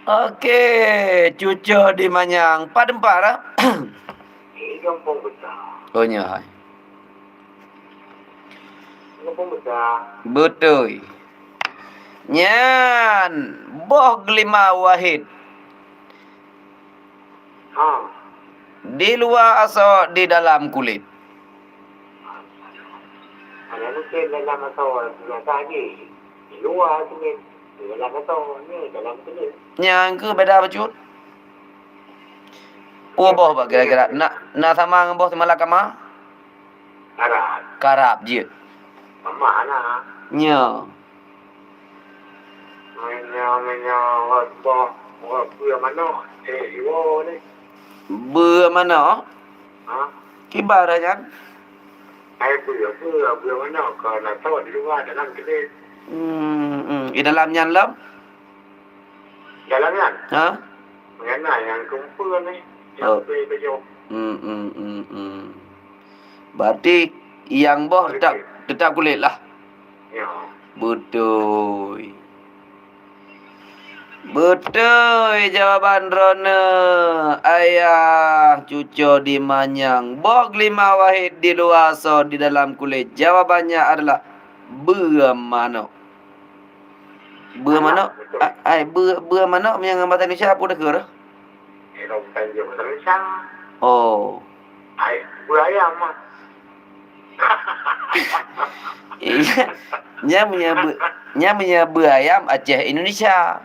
Oke, cuco di manyang. Pat teumpat dah? Di Gampông Besar. Oh, nyoe hai. Gampông Besar. Beutôi. Nyan, boh glima wahid. Ha. Di luwa asoe, di dalam kulét. Hana mungken dalam asoe, biasa jih. Di luwa kulét, di dalam asoe, ni dalam kulét. Nyan keuh beda bacut. Peue boh bak kira-kira? Na, na sama ngon boh simalakama? Karab. Karab jeuet. Mama na. Nyo. Meunyoe, meunyoe rot boh, rot beue manok, eh, iwoe ni. Beue manok? Ha? Kiban nyan? Ai beue, beue, beue manok, ka na tho di luwa dalam keudeh. Hmm, hmm. Di dalam nyan lom? Dalam nyan? Ha? Nyan na nyang keumpue ni, nyang Oh. Keumpue beujôh. Hmm, hmm, hmm, hmm. Berarti nyang boh tetap, tetap kulét lah. Ya. Beutôi. Beutôi jawaban droeneuh, Ayah Cuco di manyang. Boh glima wahid di luwa asoe, di dalam kulét. Jawabannya adalah beue manok. Beue manok? Beutôi. A-, ai, beue, beue manok meunyoe ngon bahasa Indonesia peue takheun? Eh, bukan dia bahasa Indonesia. Oh. Ai, beue ayam mah. Iya. Nyan meunyoe beue, nyan meunyoe beue ayam Aceh Indonesia.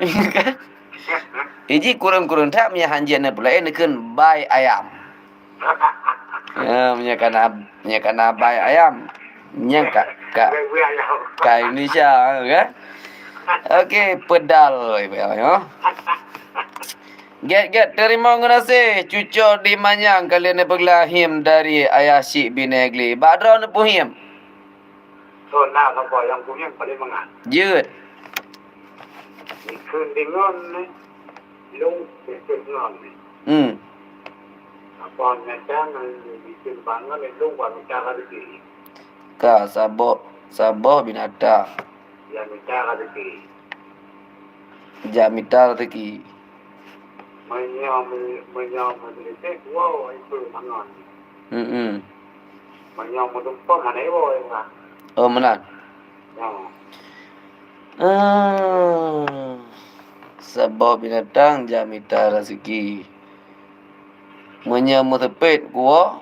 Kan? Iji kureueng-kureueng that meunyoe hanjeuet na peulaén neukheun bai ayam. Ya, meunyoe kana, meunyoe kana bai ayam, nyan ka, ka, ka Indonesia, kan? Oke, peudal, ya. Gét, gét, teurimong geunaséh, cuco di manyang kalian yang peuglah him dari Ayah Syik Binéh Gli. Bak droeneuh peue him? Soe na saboh nyang kunyueng paleng mangat. Jeuet. Dikheun deungon ni, lôn dikheun ngon ni. Hmm. Apa nyata ngon dikheun bangon ni lôn buat mita rezeki. Ka saboh, saboh binatang. Nyang mita rezeki. Jak mita rezeki. Meunyoe, meunyoe meuseuleusoe, woe, itu mangat. Mm-mm. Meunyoe meutumpom hana iwoe, Bang. Oh, meunan. Ya. Ah, saboh binatang jak mita rezeki. Meunyoe meuseupet, kuwoe.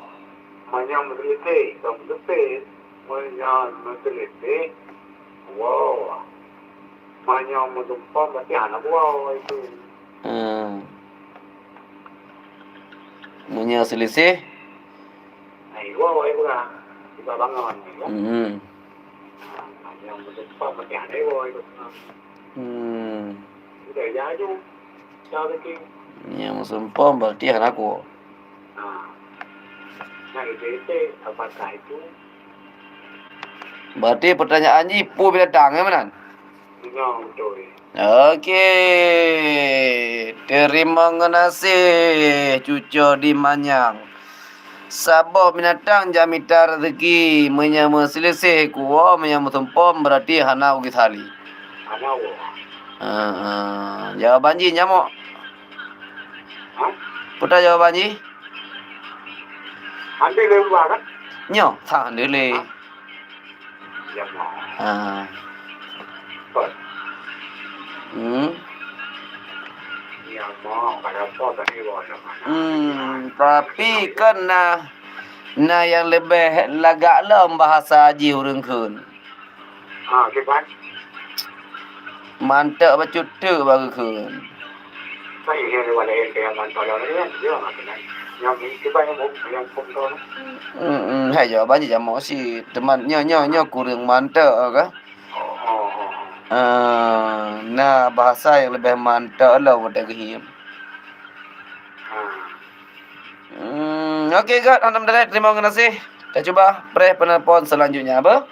Meunyoe meuseuleusoe, ka meuseupet. Meunyoe meuseuleusoe, kuwoe. Meunyoe meutumpom, berarti hana kuwoe itu. Hmm. Meunyoe seuleusoe? Nah, iwoe, iwoe. Iwoe bangon, ya. Hmm. Nah, meunyoe meutumpom, berarti hana iwoe itu. Hmm. Udah, ya, aja. Cara thinking. Nyang meusumpom berarti hana kuwoe. Nah. Nah, itu, itu, apakah itu? Berarti pertanyaan jih peue binatang, ya, meunan? Nah, betul. Oke. Teurimong geunaséh, cuco di manyang. Saboh binatang jak mita rezeki, meunyoe meuseuleusoe kuwoe, meunyoe meusumpom berarti hana ugi sali. Hana woe. Heeh. Jawaban jih nyamok. Hah? Peue jawaban jih? Andai lé uwa kan? Nyoe, sa andai lé. Hah? Nyamok. Ah. Hmm. Hmm, tapi kan na, na nyang leubeh lagak lom bahasa jih ureueng kheun. Ha, kiban? Mantap bacut teuk baru kheun. Hmm, hmm, hai jawaban jih jamoe sit. Teuma nyoe, nyoe, nyoe kureueng mantap ka. Ah, na bahasa nyang leubeh mantap lom watèe geuhiem. Hmm, oke, Gad. Alhamdulillah, terima kasih. Kita cuba preh penelpon selanjutnya, apa?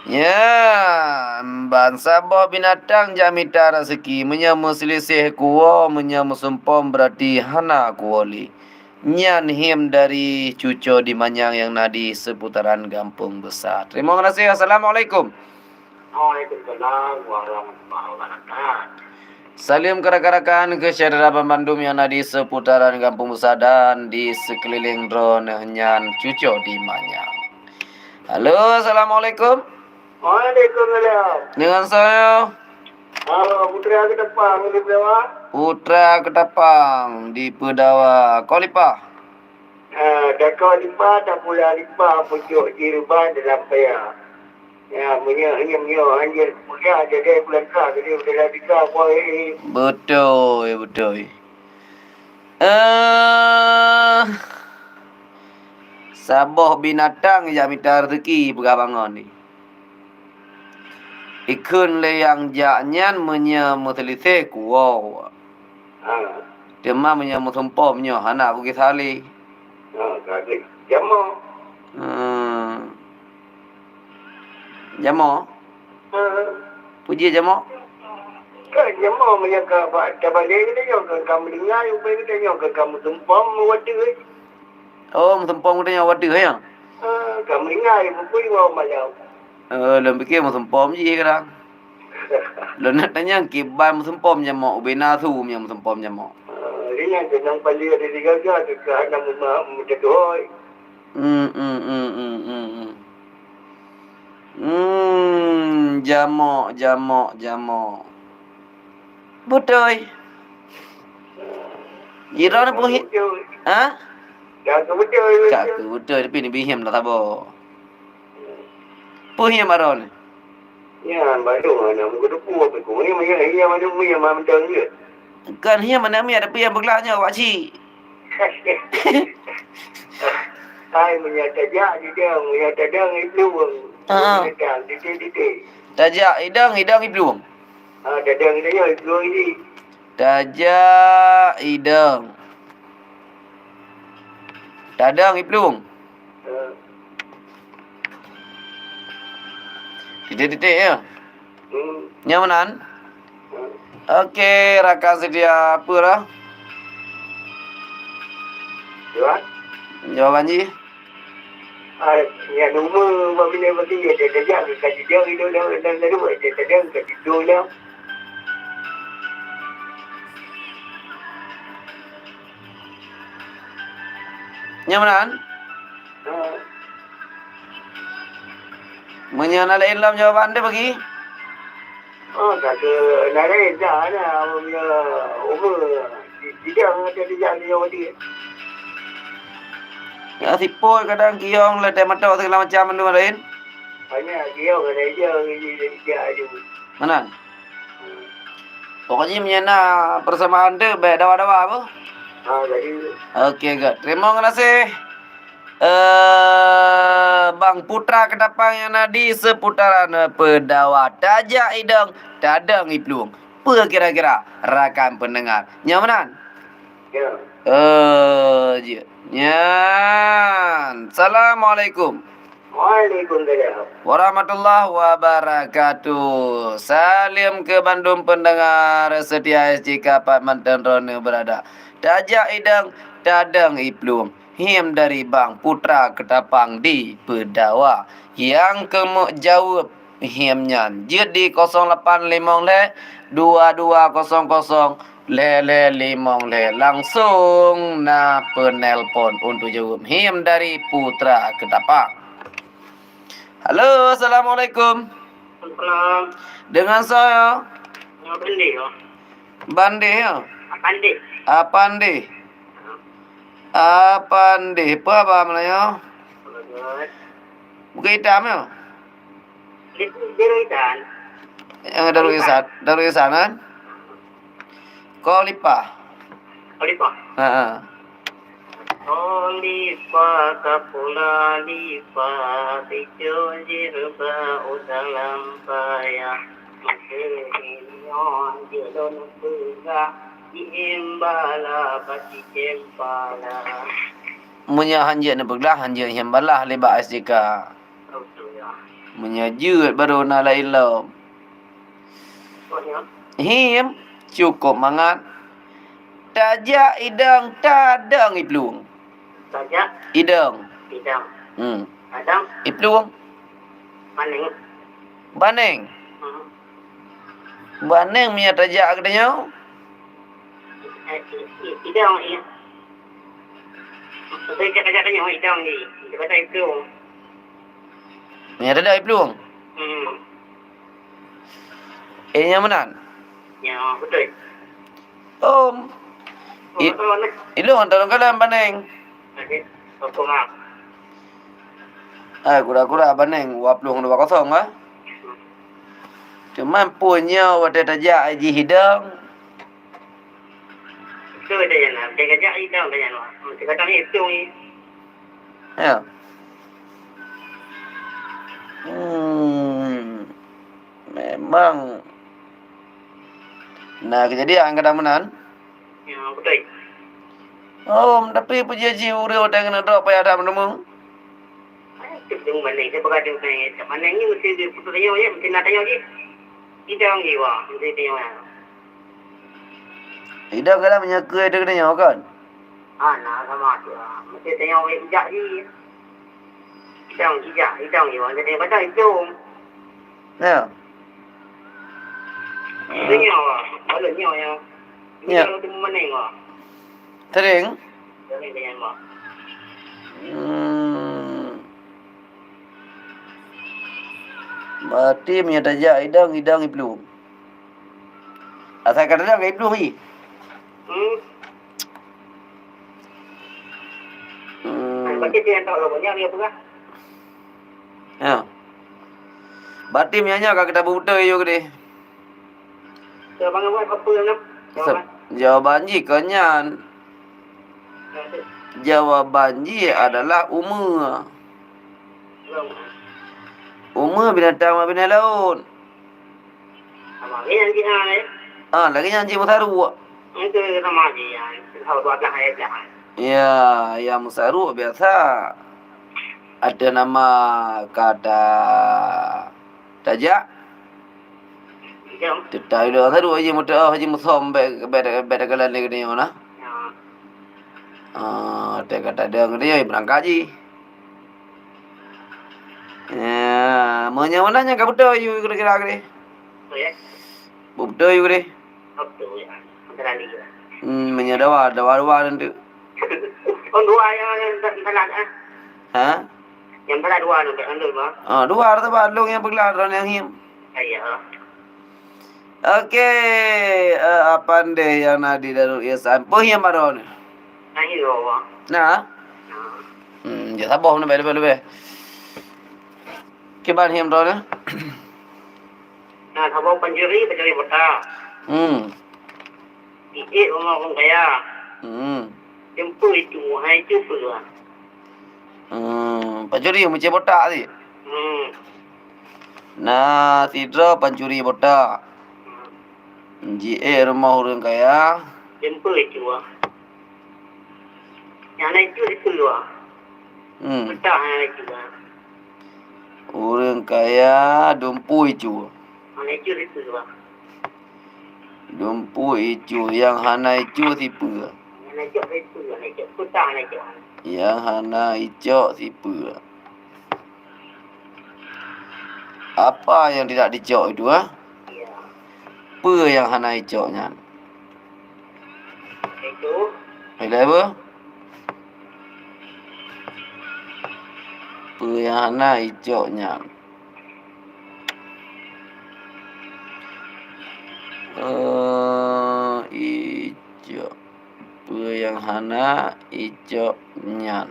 Ya, bansaboh binatang jak mita raseuki, meunyoe meuseuleusoh kuwoe, meunyoe meusumpom, berarti hana kuwoe lé. Nyan hiem dari Cuco di Manyang nyang na di seputaran Gampông Besar. Terima kasih. Assalamualaikum. Waalaikumsalam warahmatullahi wabarakatuh. Saleuem keu rakan-rakan, keu syedara banmandum nyang na di seputaran Gampông Besar dan di seukeuliléng droeneuh nyan, Cuco di Manyang. Halo, assalamualaikum. Waalaikumsalam. Deungon soe? Halo, Putra Ketapang di Pedawa. Putra Ketapang di Pedawa. Kok lipah? Ah, takot lipah, tapula lipah, pucôk jireubah dalam paya. Ya, meunyoe, meunyoe, meunyoe hanjeuet peugah, jadi peulangka, jadi udahlah tika, boh, eh. Beutôi, beutôi. Eh, saboh binatang jak mita raseuki peugah bangon ni. Ikheun lé nyang jak nyan meunyoe meuseuleusoh kuwoe. Ha. Teuma meunyoe meusumpom nyoe hana beugisa lé. Ha, ka lheueh. Jamoe. Hmm. Jamoe? Ha. Peue jih jamoe? Ka jamoe meunyoe ka ba-, tabalek geutanyoe ka, ka meuninggai, upai geutanyoe ka, ka meusumpom watèe. Oh, meusumpom geutanyoe watèe, ya? Ha, ka meuninggai, bukui wawa malam. Eh, lôn piké meusumpom jih kadang. Lôn neuk tanyong kiban meusumpom jamoe, ubena su nyang meusumpom jamoe. Ah, ringan tu nyang paling ada digaga tu ka hana meuma-, meuteuduhôi. Hmm, hmm, hmm, hmm, hmm, hmm. Hmm, jamoe, jamoe, jamoe. Beutôi. Jiroe ni peuhi-, ha? Ka keu beutôi. Ka keu beutôi, tapi neubi hiem dah saboh. Peue hiem aroe nyoe? Nyan, bandum aneuk muka depu, tapi ku ngieng, ngieng, ngieng, bandum ngieng, ma mantong jeuet. Kon hiem aneuk miet, tapi nyang beuglak nyoe awak cit. Hai, meunyoe tajak idong, meunyoe tadong iplueng. Ha. Binatang, titik-titik. Tajak idong, idong iplueng. Ha, tadong idong, iplueng jih. Tajak idong. Tadong iplueng. Ha. Titik-titik, ya? Hmm. Nyan meunan? Hmm. Oke, rakan setia, peue lah? Jawaban? Jawaban jih? Ah, nyan umu bak binéh bagi, ya, dia kejak, dia kaji dia, dia, dia, dia, dia, dia, dia, dia, dia, dia, dia. Nyan meunan? Ha. Meunyoe na laén lom jawaban teuh bagi? Oh, ka keu na laén dah na, meunyoe umu di-, dijang atau dijak di Jawa Barat. Ya, sipoi kadang kiyong, ladai matok, segala macam mandum laén. Banyak kiyong, ada ija, ija, ija aju. Meunan? Pokok jih meunyoe na peusamaan teuh, bèk dawa-dawa apa? Ha, jadi. Oke, good. Terima kasih. Eh, Bang Putra Ketapang nyang na di seputaran, eh, Peudawa. Tajak idong, tadong iplueng. Peue kira-kira rakan pendengar? Nyan meunan? Ya. Eh, jeuet. Nyan. Assalamualaikum. Waalaikumsalam. Warahmatullahi wabarakatuh. Saleuem keu bandum pendengar setia S J K pat mantong droeneuh beurada. Tajak idong, tadong iplueng. Hiem dari Bang Putra Ketapang di Peudawa. Nyang keumeuk jaweueb hiem nyan jeuet di kosong lapan limong lhèe dua dua kosong kosong lhèe lhèe limong lhèe. Langsong na peunelpon untuk jaweueb hiem dari Putra Ketapang. Halo, assalamualaikum. Salam. Dengan saya. Nyoe Bandeh, oh. Bandeh, ya? Apandeh. Apandeh. Apandeh. Apa, apa namanya? Bagus. Bukit Hitam, ya? Di, di Darul Ihsan. Yang Darul Ihsan. Darul Ihsan, kan? Khalifah. Khalifah. Ha, ha. Khalifah ka Khalifah, picu jih bak u dalam payah. Maka nyoe jeuet lôn peugah, jihem bala bak cicém pala. Meunyoe hanjeuet neupeugah, hanjeuet hihem bala lé bak S J K. Meunyoe jeuet baru na laén lom. Him, cukôp mangat. Tajak idong, tadong iplueng. Tajak? Idong. Idong. Hmm. Tadong? Iplueng. Baneng. Baneng. Hmm. Baneng meunyoe tajak geutanyoe. Eh, i-, i-, idong, iya. Maksudnya tajak geutanyoe idong ni. Daripada iplueng. Meunyoe tajak iplueng. Hmm. Eh, nyang meunan? Ya, beutôi. Om. I-, oh, oh, nah. Ilôn tolong kalian Baneng. Oke. Oke, maaf. Ah, kura-kura Baneng dua puluh dua kosong, ah. Cuman pun nyoe watèe tajak jih idong. Beutôi, tajak idong, tajak idong. Mesti kadang hitung ni. Ya. Hmm. Memang na keujadian kadang meunan. Ya, beutôi. Oh, tapi peue jih ureueng watèe keuneuk trok payah that meuneumeung. Ai, tu maneng, saya peugah tu maneng. Maneng ni mesti di putus tanyoe je, mesti na tanyoe je. Idong ji, wah, mesti tanyoe. Idong kadang meunyoe keu idong tanyoe kan? Ah, na sama tu. Mesti tanyoe ijak ji. Idong ijak, idong ji, wah, jadi kadang idong. Ya. Itu nyoe, wah. Baru nyoe, ya. Ya. Ini kalau tu maneng, wah. Sering? Sering dengan, wah. Hmm. Berarti meunyoe tajak idong, idong iplueng. Asai ka tadong ka iplueng i. Hmm. Hmm. Berarti dia tak lawan yang dia peugah. Ya. Berarti meunyoe nyoe ka kita beutôi yuk deh. Jawaban apa, apa nama? Jawaban. Jawaban jih kon nyan. Jawaban jih adalah umeue. Umeue binatang mak binèh laôt. Sama lagèe nyang jih, eh. Ah, lagèe nyang jih meusaruek. Itu sama jih, ya. Tahu dua belas ayat dah. Ya, nyang meusaruek biasa. Ada nama kata tajak. Jam. Teutap ilôn saduek jih meutu'oh jih musöm bèk, bèk, bèk teukalon lé geutanyoe na. Ya. Ah, teuka tadong geutanyoe beurangkat jih. Ya, meunyoe meunan nyan ka beutôi yue kira-kira geutanyoe. Beutôi. Beutôi yue geutanyoe. Beutôi, ya. Antara ni, ya. Hmm, meunyoe dua, dua, dua nanti. Oh, dua nyang, nyang, nyang salah, eh? Ha? Nyang salah dua tu, tak kandung, bah. Ah, dua tu, bah, lôn nyang peugah, droeneuh nyang him. Ah, ya. Oke, eh, apa ndeh nyang na di Darul Ihsan? Peue nyang baroe nyoe? Nah, iya, bah. Nah? Nah. Hmm, jak saboh leubeh, leubeh, leubeh. Kiban him droeneuh? Nah, saboh pancuri, pancuri buta. Hmm. Di ék rumoh ureueng kaya. Hmm. Teumpeue itu, hai itu peue? Hmm, pancuri meucé botak cit? Hmm. Na sidroe pancuri botak. Hmm. Jiék rumoh ureueng kaya. Teumpeue itu, ah. Nyang laén itu sipeue, ah. Hmm. Botak nyang laén itu, ah. Ureueng kaya dumpeue itu. Nyang laén itu sipeue, ah. Dumpeue icu, nyang hana icu sipeue? Nyang hana icok sipeue, hana icok. Peue hana icok? Nyang hana icok sipeue? Apa yang tidak dicok itu, ha? Ya. Peue nyang hana icok nyan? Itu. Ilée peue? Peue nyang hana icok nyan? Eh, icok. Peue nyang hana icok nyan?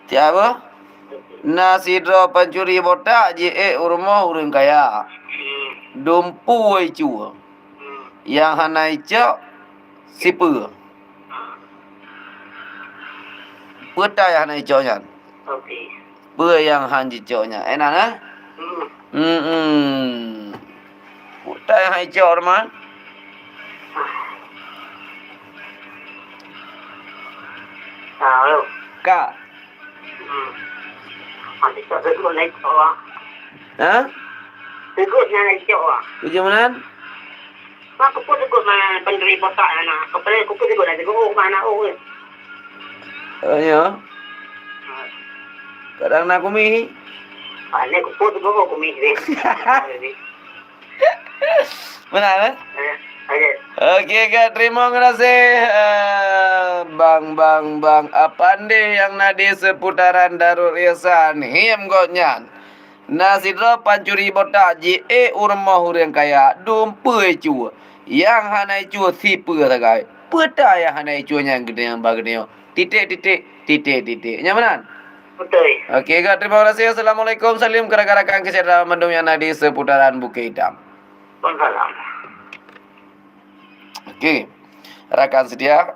Tiap apa? Na sidroe pancuri botak jiék u rumoh ureuëng kaya. Dumpeue icue. Nyang hana icok, sipeue? Peue ta nyang hana icok nyan? Oke. Peue nyang han jicok nyan? Eh, na, na? Hmm. Hmm. Peue ta nyang han icok, teuma? Ah, halo. Ka. Hmm. Masih tak tegur naik bawah. Ha? Tegur naik bawah. Tujuh bulan? Mak, keupeue teugok na pencuri botak na? Keupeue, keupeue teugok na teugok, oh, mana, oh, eh. Oh, ya. Kadang na kumi. Pane keupeue teugok, oh, kumi deh. Benar, eh? Eh, oke. Oke, Kak, terima kasih, eh, Bang, Bang, Bang Apande yang na di seputaran Darul Ihsan. Hiem gobnyan. Na sidroe pancuri botak jiék u rumoh ureuëng kaya, dumpeue icue. Nyang hana icue sipeue sagai. Peue ta nyang hana icue nyan geutanyoe bak geutanyoe? Titik, titik, titik, titik. Nyan meunan? Beutôi. Oke, Kak, terima kasih. Assalamualaikum. Salim keu rakan-rakan keuh syedara mandum nyang na di seputaran Bukét Itam. Waalaikumsalam. Oke. Rakan setia,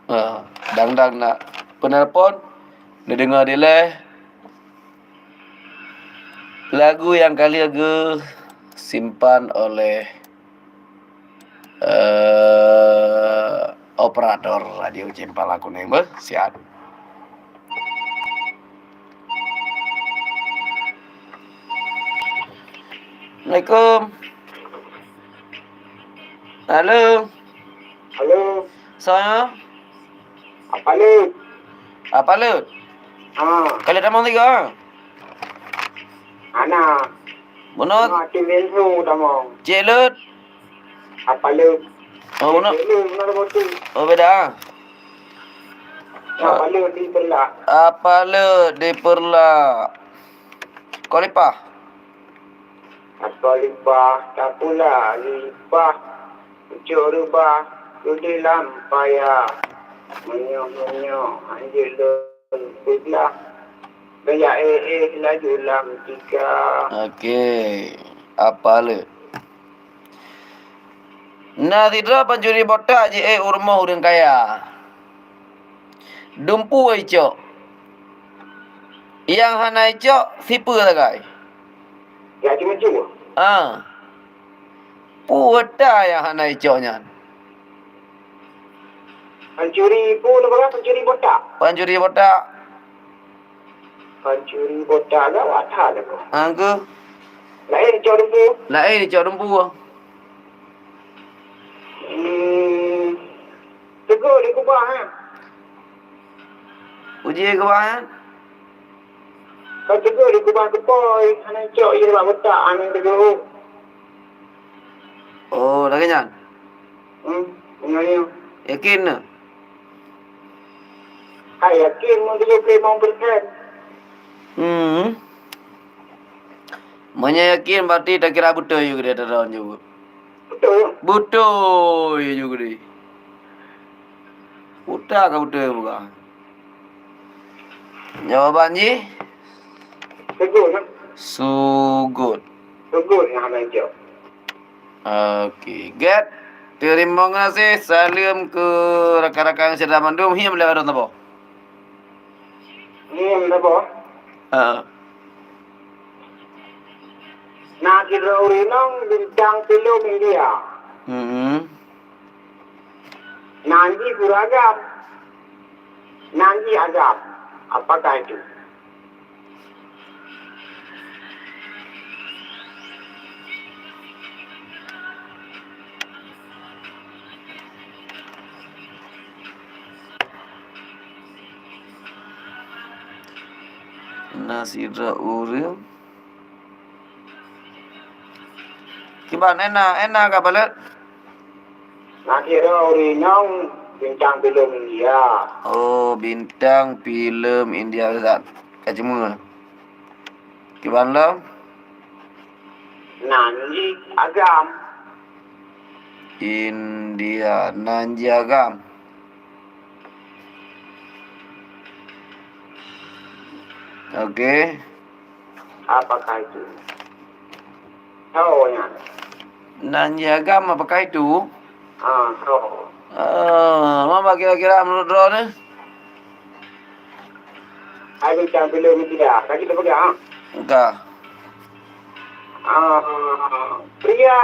eh, dang-dang na penelpon, neudeungoe dilée lagu nyang ka lheueh geusimpan oleh, eh, operator radio Cempala Kuning, beuh, siat. Assalamualaikum. Halo. Halo. Soe? Apa Lut? Apa Lut? Ha. Ka lheueh tamong sigoe? Hana. Bunoe? Hana, tim Enzo tamong. Cek Lut? Apa Lut? Oh, bunoe? Cek Lut, bunoe tamong tim. Oh, beda. Apa Lut di Peureulak? Apa Lut di Peureulak? Khalifah. Apa leupah tapula leupah, pucok reubah keudeh lam paya. Meunyoe-meunyoe hanjeuet lôn peuglah, baya éh-éh laju lam tika. Oke, apa le? Na sidroe pancuri botak jiék u rumoh ureuëng kaya. Dumpeue icok. Nyang hana icok sipeue sagai? Ya, cuma-cuma. Ah. Peue ta nyang hana icok nyan? Pancuri peue na, peugah pancuri botak? Pancuri botak. Pancuri botak gawat that lagée. Angku. Laén icok dumpeue. Laén icok dumpeue. Hmm. Teugok di kubah, ha. Uji kubah, ha? Ka teugok di kubah keupoh, hana icok ie bak botak, hana teugok. Oh, lagée nyan? Hmm, nyoe, nyoe. Yakin na? Hai, yakin meunyoe tujoh ploh limong persen. Hmm. Meunyoe yakin, berarti takira beutôi yue geude tadong jaweueb. Beutôi. Beutôi yue geude. Utak ka beutôi bukan? Jawaban jih? Sugot, nah. Sugot. Sugot nyang hana jaweueb. Oke, gét. Teurimong gaséh, saleuem keu rakan-rakan syedara mandum, hiem lé ladôm saboh. Hiem saboh. Heeh. Na sidroe ureuëng inong bintang film India. Hmm. Nan jih guru agam. Nan jih agam. Apakah itu? Na sidroe ureuëng. Kiban Ena, Ena ka balet? Na sidroe ureuëng inong bintang film India. Oh, bintang film India, Ustaz. Ka ceumeuah. Kiban lom? Nan jih agam. India, nan jih agam. Oke. Apakah itu? Soe nyan? Nan jih agam apakah itu? Ah, soe? Eh, ma kira-kira menurut droeneuh? Hai bintang filem India, ka jeuet peugah, ha? Ka. Ah, pria.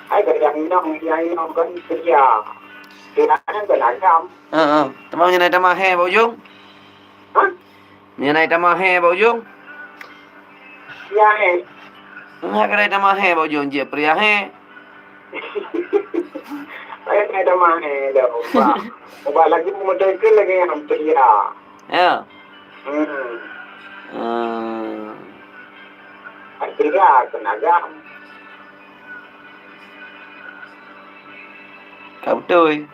Hai gadang inong, gadang inong kan pria. Pria kan agam. Heeh. Teuma meunyoe na tamah he bak ujong? Hah? Meunyoe na tamah he bak ujong? Pria he. Nah, keuneuk tamah he bak ujong jih pria he. Saya tak ada mahal dah, ubah. Ubah lagi memutuskan lagi yang pria. Ya. Hmm. Hmm. Pria kena agam. Ka beutôi.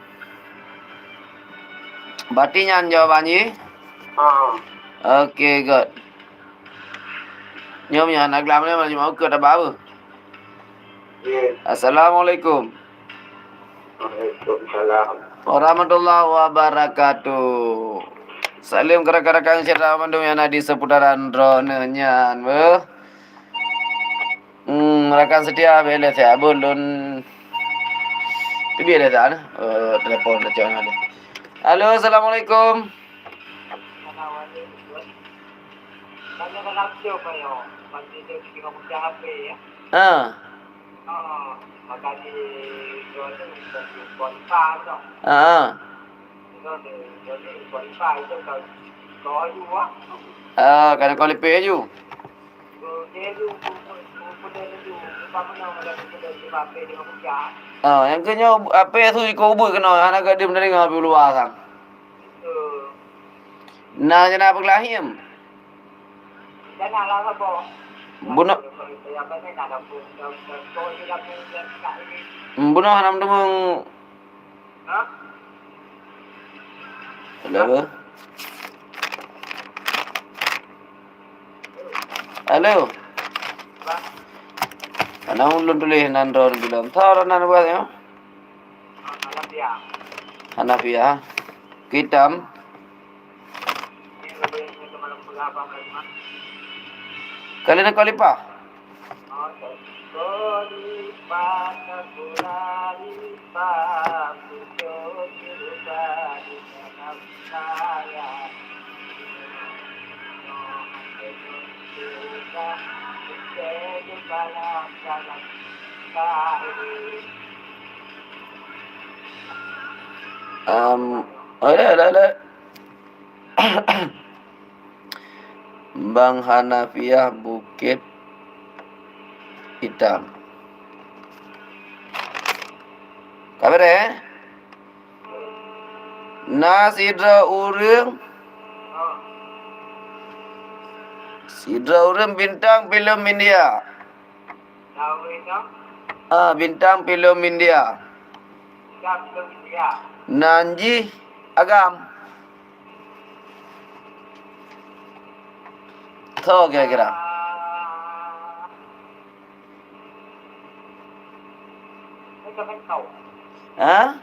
Berarti nyan jawaban jih? Ha. Oke, good. Nyoe nyan agam ni malam Jumat ke dah baru. Ye. Assalamualaikum. Waalaikumsalam. Warahmatullahi wabarakatuh. Salam keu rakan-rakan syedara mandum nyang na di seputaran droeneuh nyan, beuh. Hmm, rakan setia, bèk lé siat, beuh, lôn teubiet lé siat, eh, telepon teucok nyan. Halo, assalamualaikum. Ha. Ha. Ha, ka na kualifik laju. Ha, nyang keu nyoe H P su jikôt ubeut keunoe, hana geudeungoe dari luwa sang. Na, na peugeulahiem. Bunoe, bunoe hana meudeumeung. Halo. Halo. Hana ulôn tuléh nan droeneuh bilom. Tho nan buet nyoe. Hanafiah. Kitab. Kalian nak khalifah? Em, ada, ada, ada. Bang Hanafiah Bukit Hitam. Ka beureh, eh? Na sidroe ureueng, sidroe ureueng bintang filem India. Ah, bintang filem India. Nan jih agam. Soe kira-kira? Ha?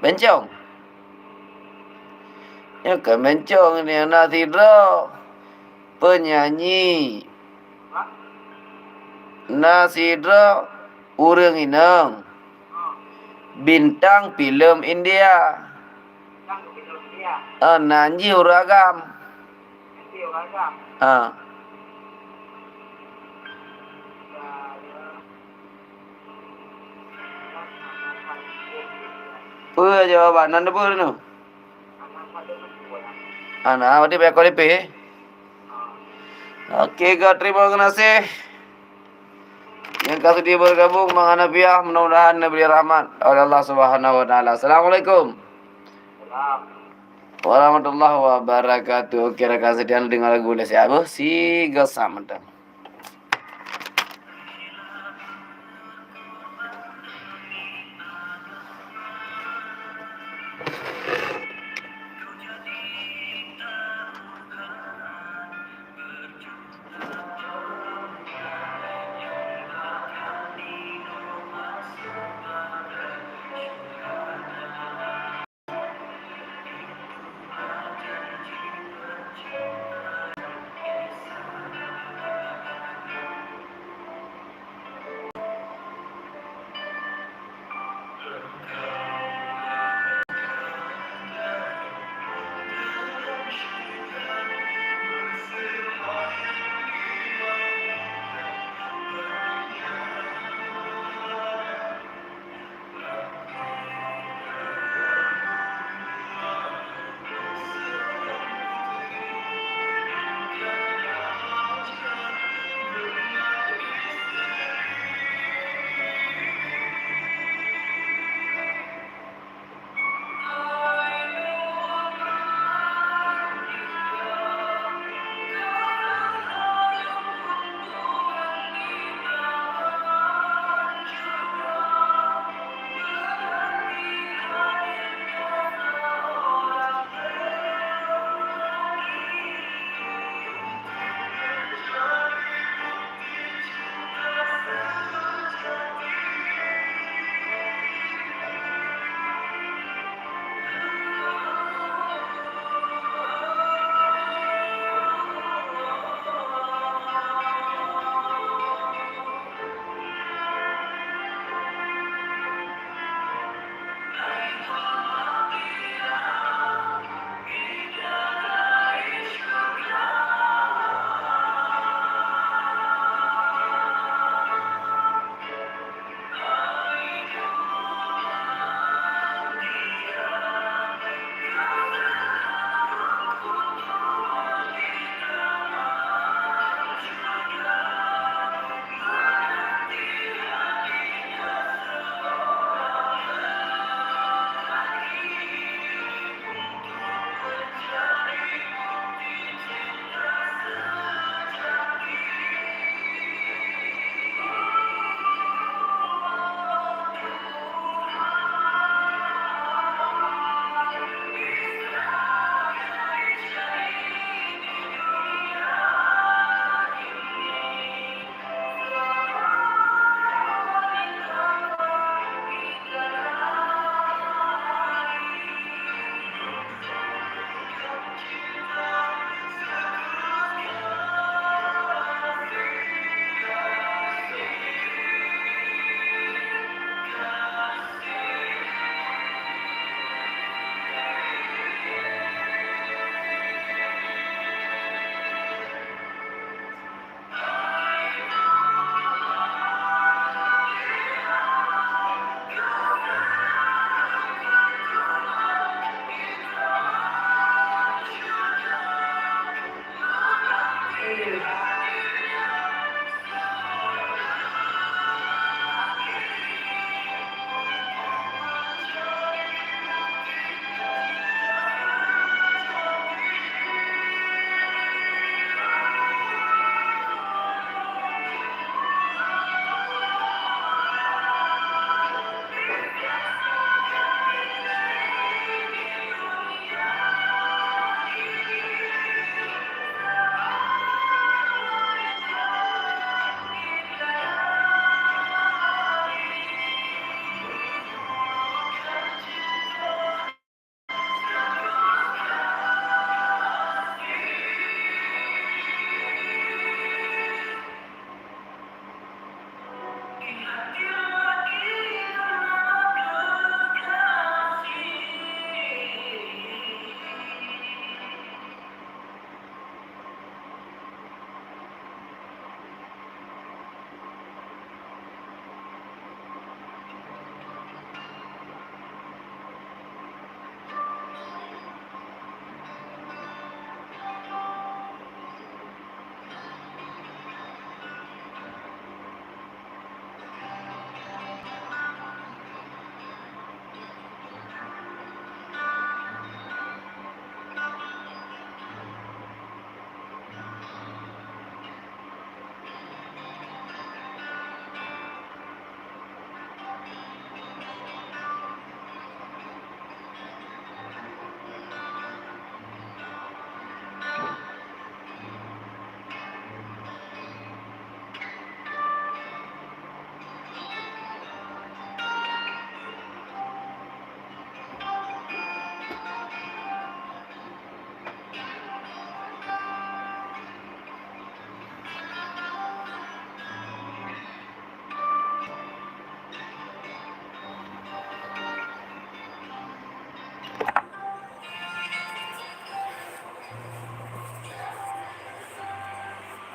Bencong. Nyoe keu Bencong ni na sidroe penyanyi. Na sidroe ureueng inong bintang filem India. Ah, nan jih ureueng agam. Ah. Peue jawaban nan peue nyoe? Hana, berarti bèk kualifik. Oke, God, terima kasih. Nyang ka seudeh bergabung, Bang Hanafiah, mudah-mudahan neubri rahmat oleh Allah Subhanahu wa Taala. Assalamualaikum. Salam. Warahmatullahi wabarakatuh. Oke, rakan setia, deungoe lagu lé siat, beuh, sigoe sa mantong.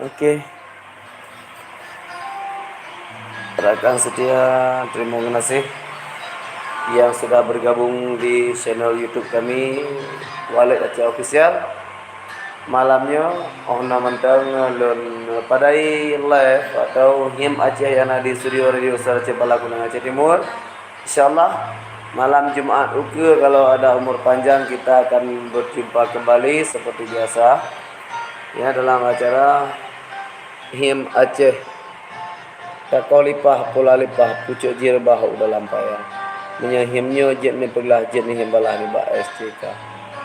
Oke. Rakan setia, terima kasih yang sudah bergabung di channel YouTube kami, Walid Aceh Official. Malam nyoe, oh na mantong lôn padai live atau Him Aceh nyang na di studio Radio Suara Aceh Bala Kuneng Aceh Timur. Insyaallah, malam Jumat ukeue kalau ada umur panjang kita akan berjumpa kembali seperti biasa. Ya, dalam acara Him Aceh. Takoh lipah, pula lipah, pucok jih reubah u dalam paya. Meunyoe him nyoe jeuet neupeuglah, jeuet neuhim balah nibak S C K.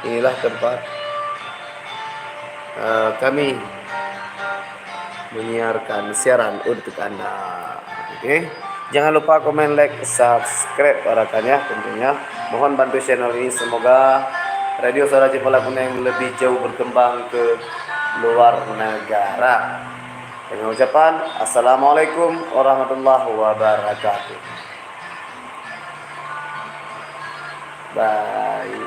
Inilah tempat, eh, kami menyiarkan siaran untuk Anda. Oke. Jangan lupa komen, like, subscribe, rakan ya, tentunya. Mohon bantu channel ini, semoga Radio Suara Aceh Bala Kuneng lebih jauh berkembang ke luar negara. Dengan ucapan, Assalamualaikum warahmatullahi wabarakatuh. Bye.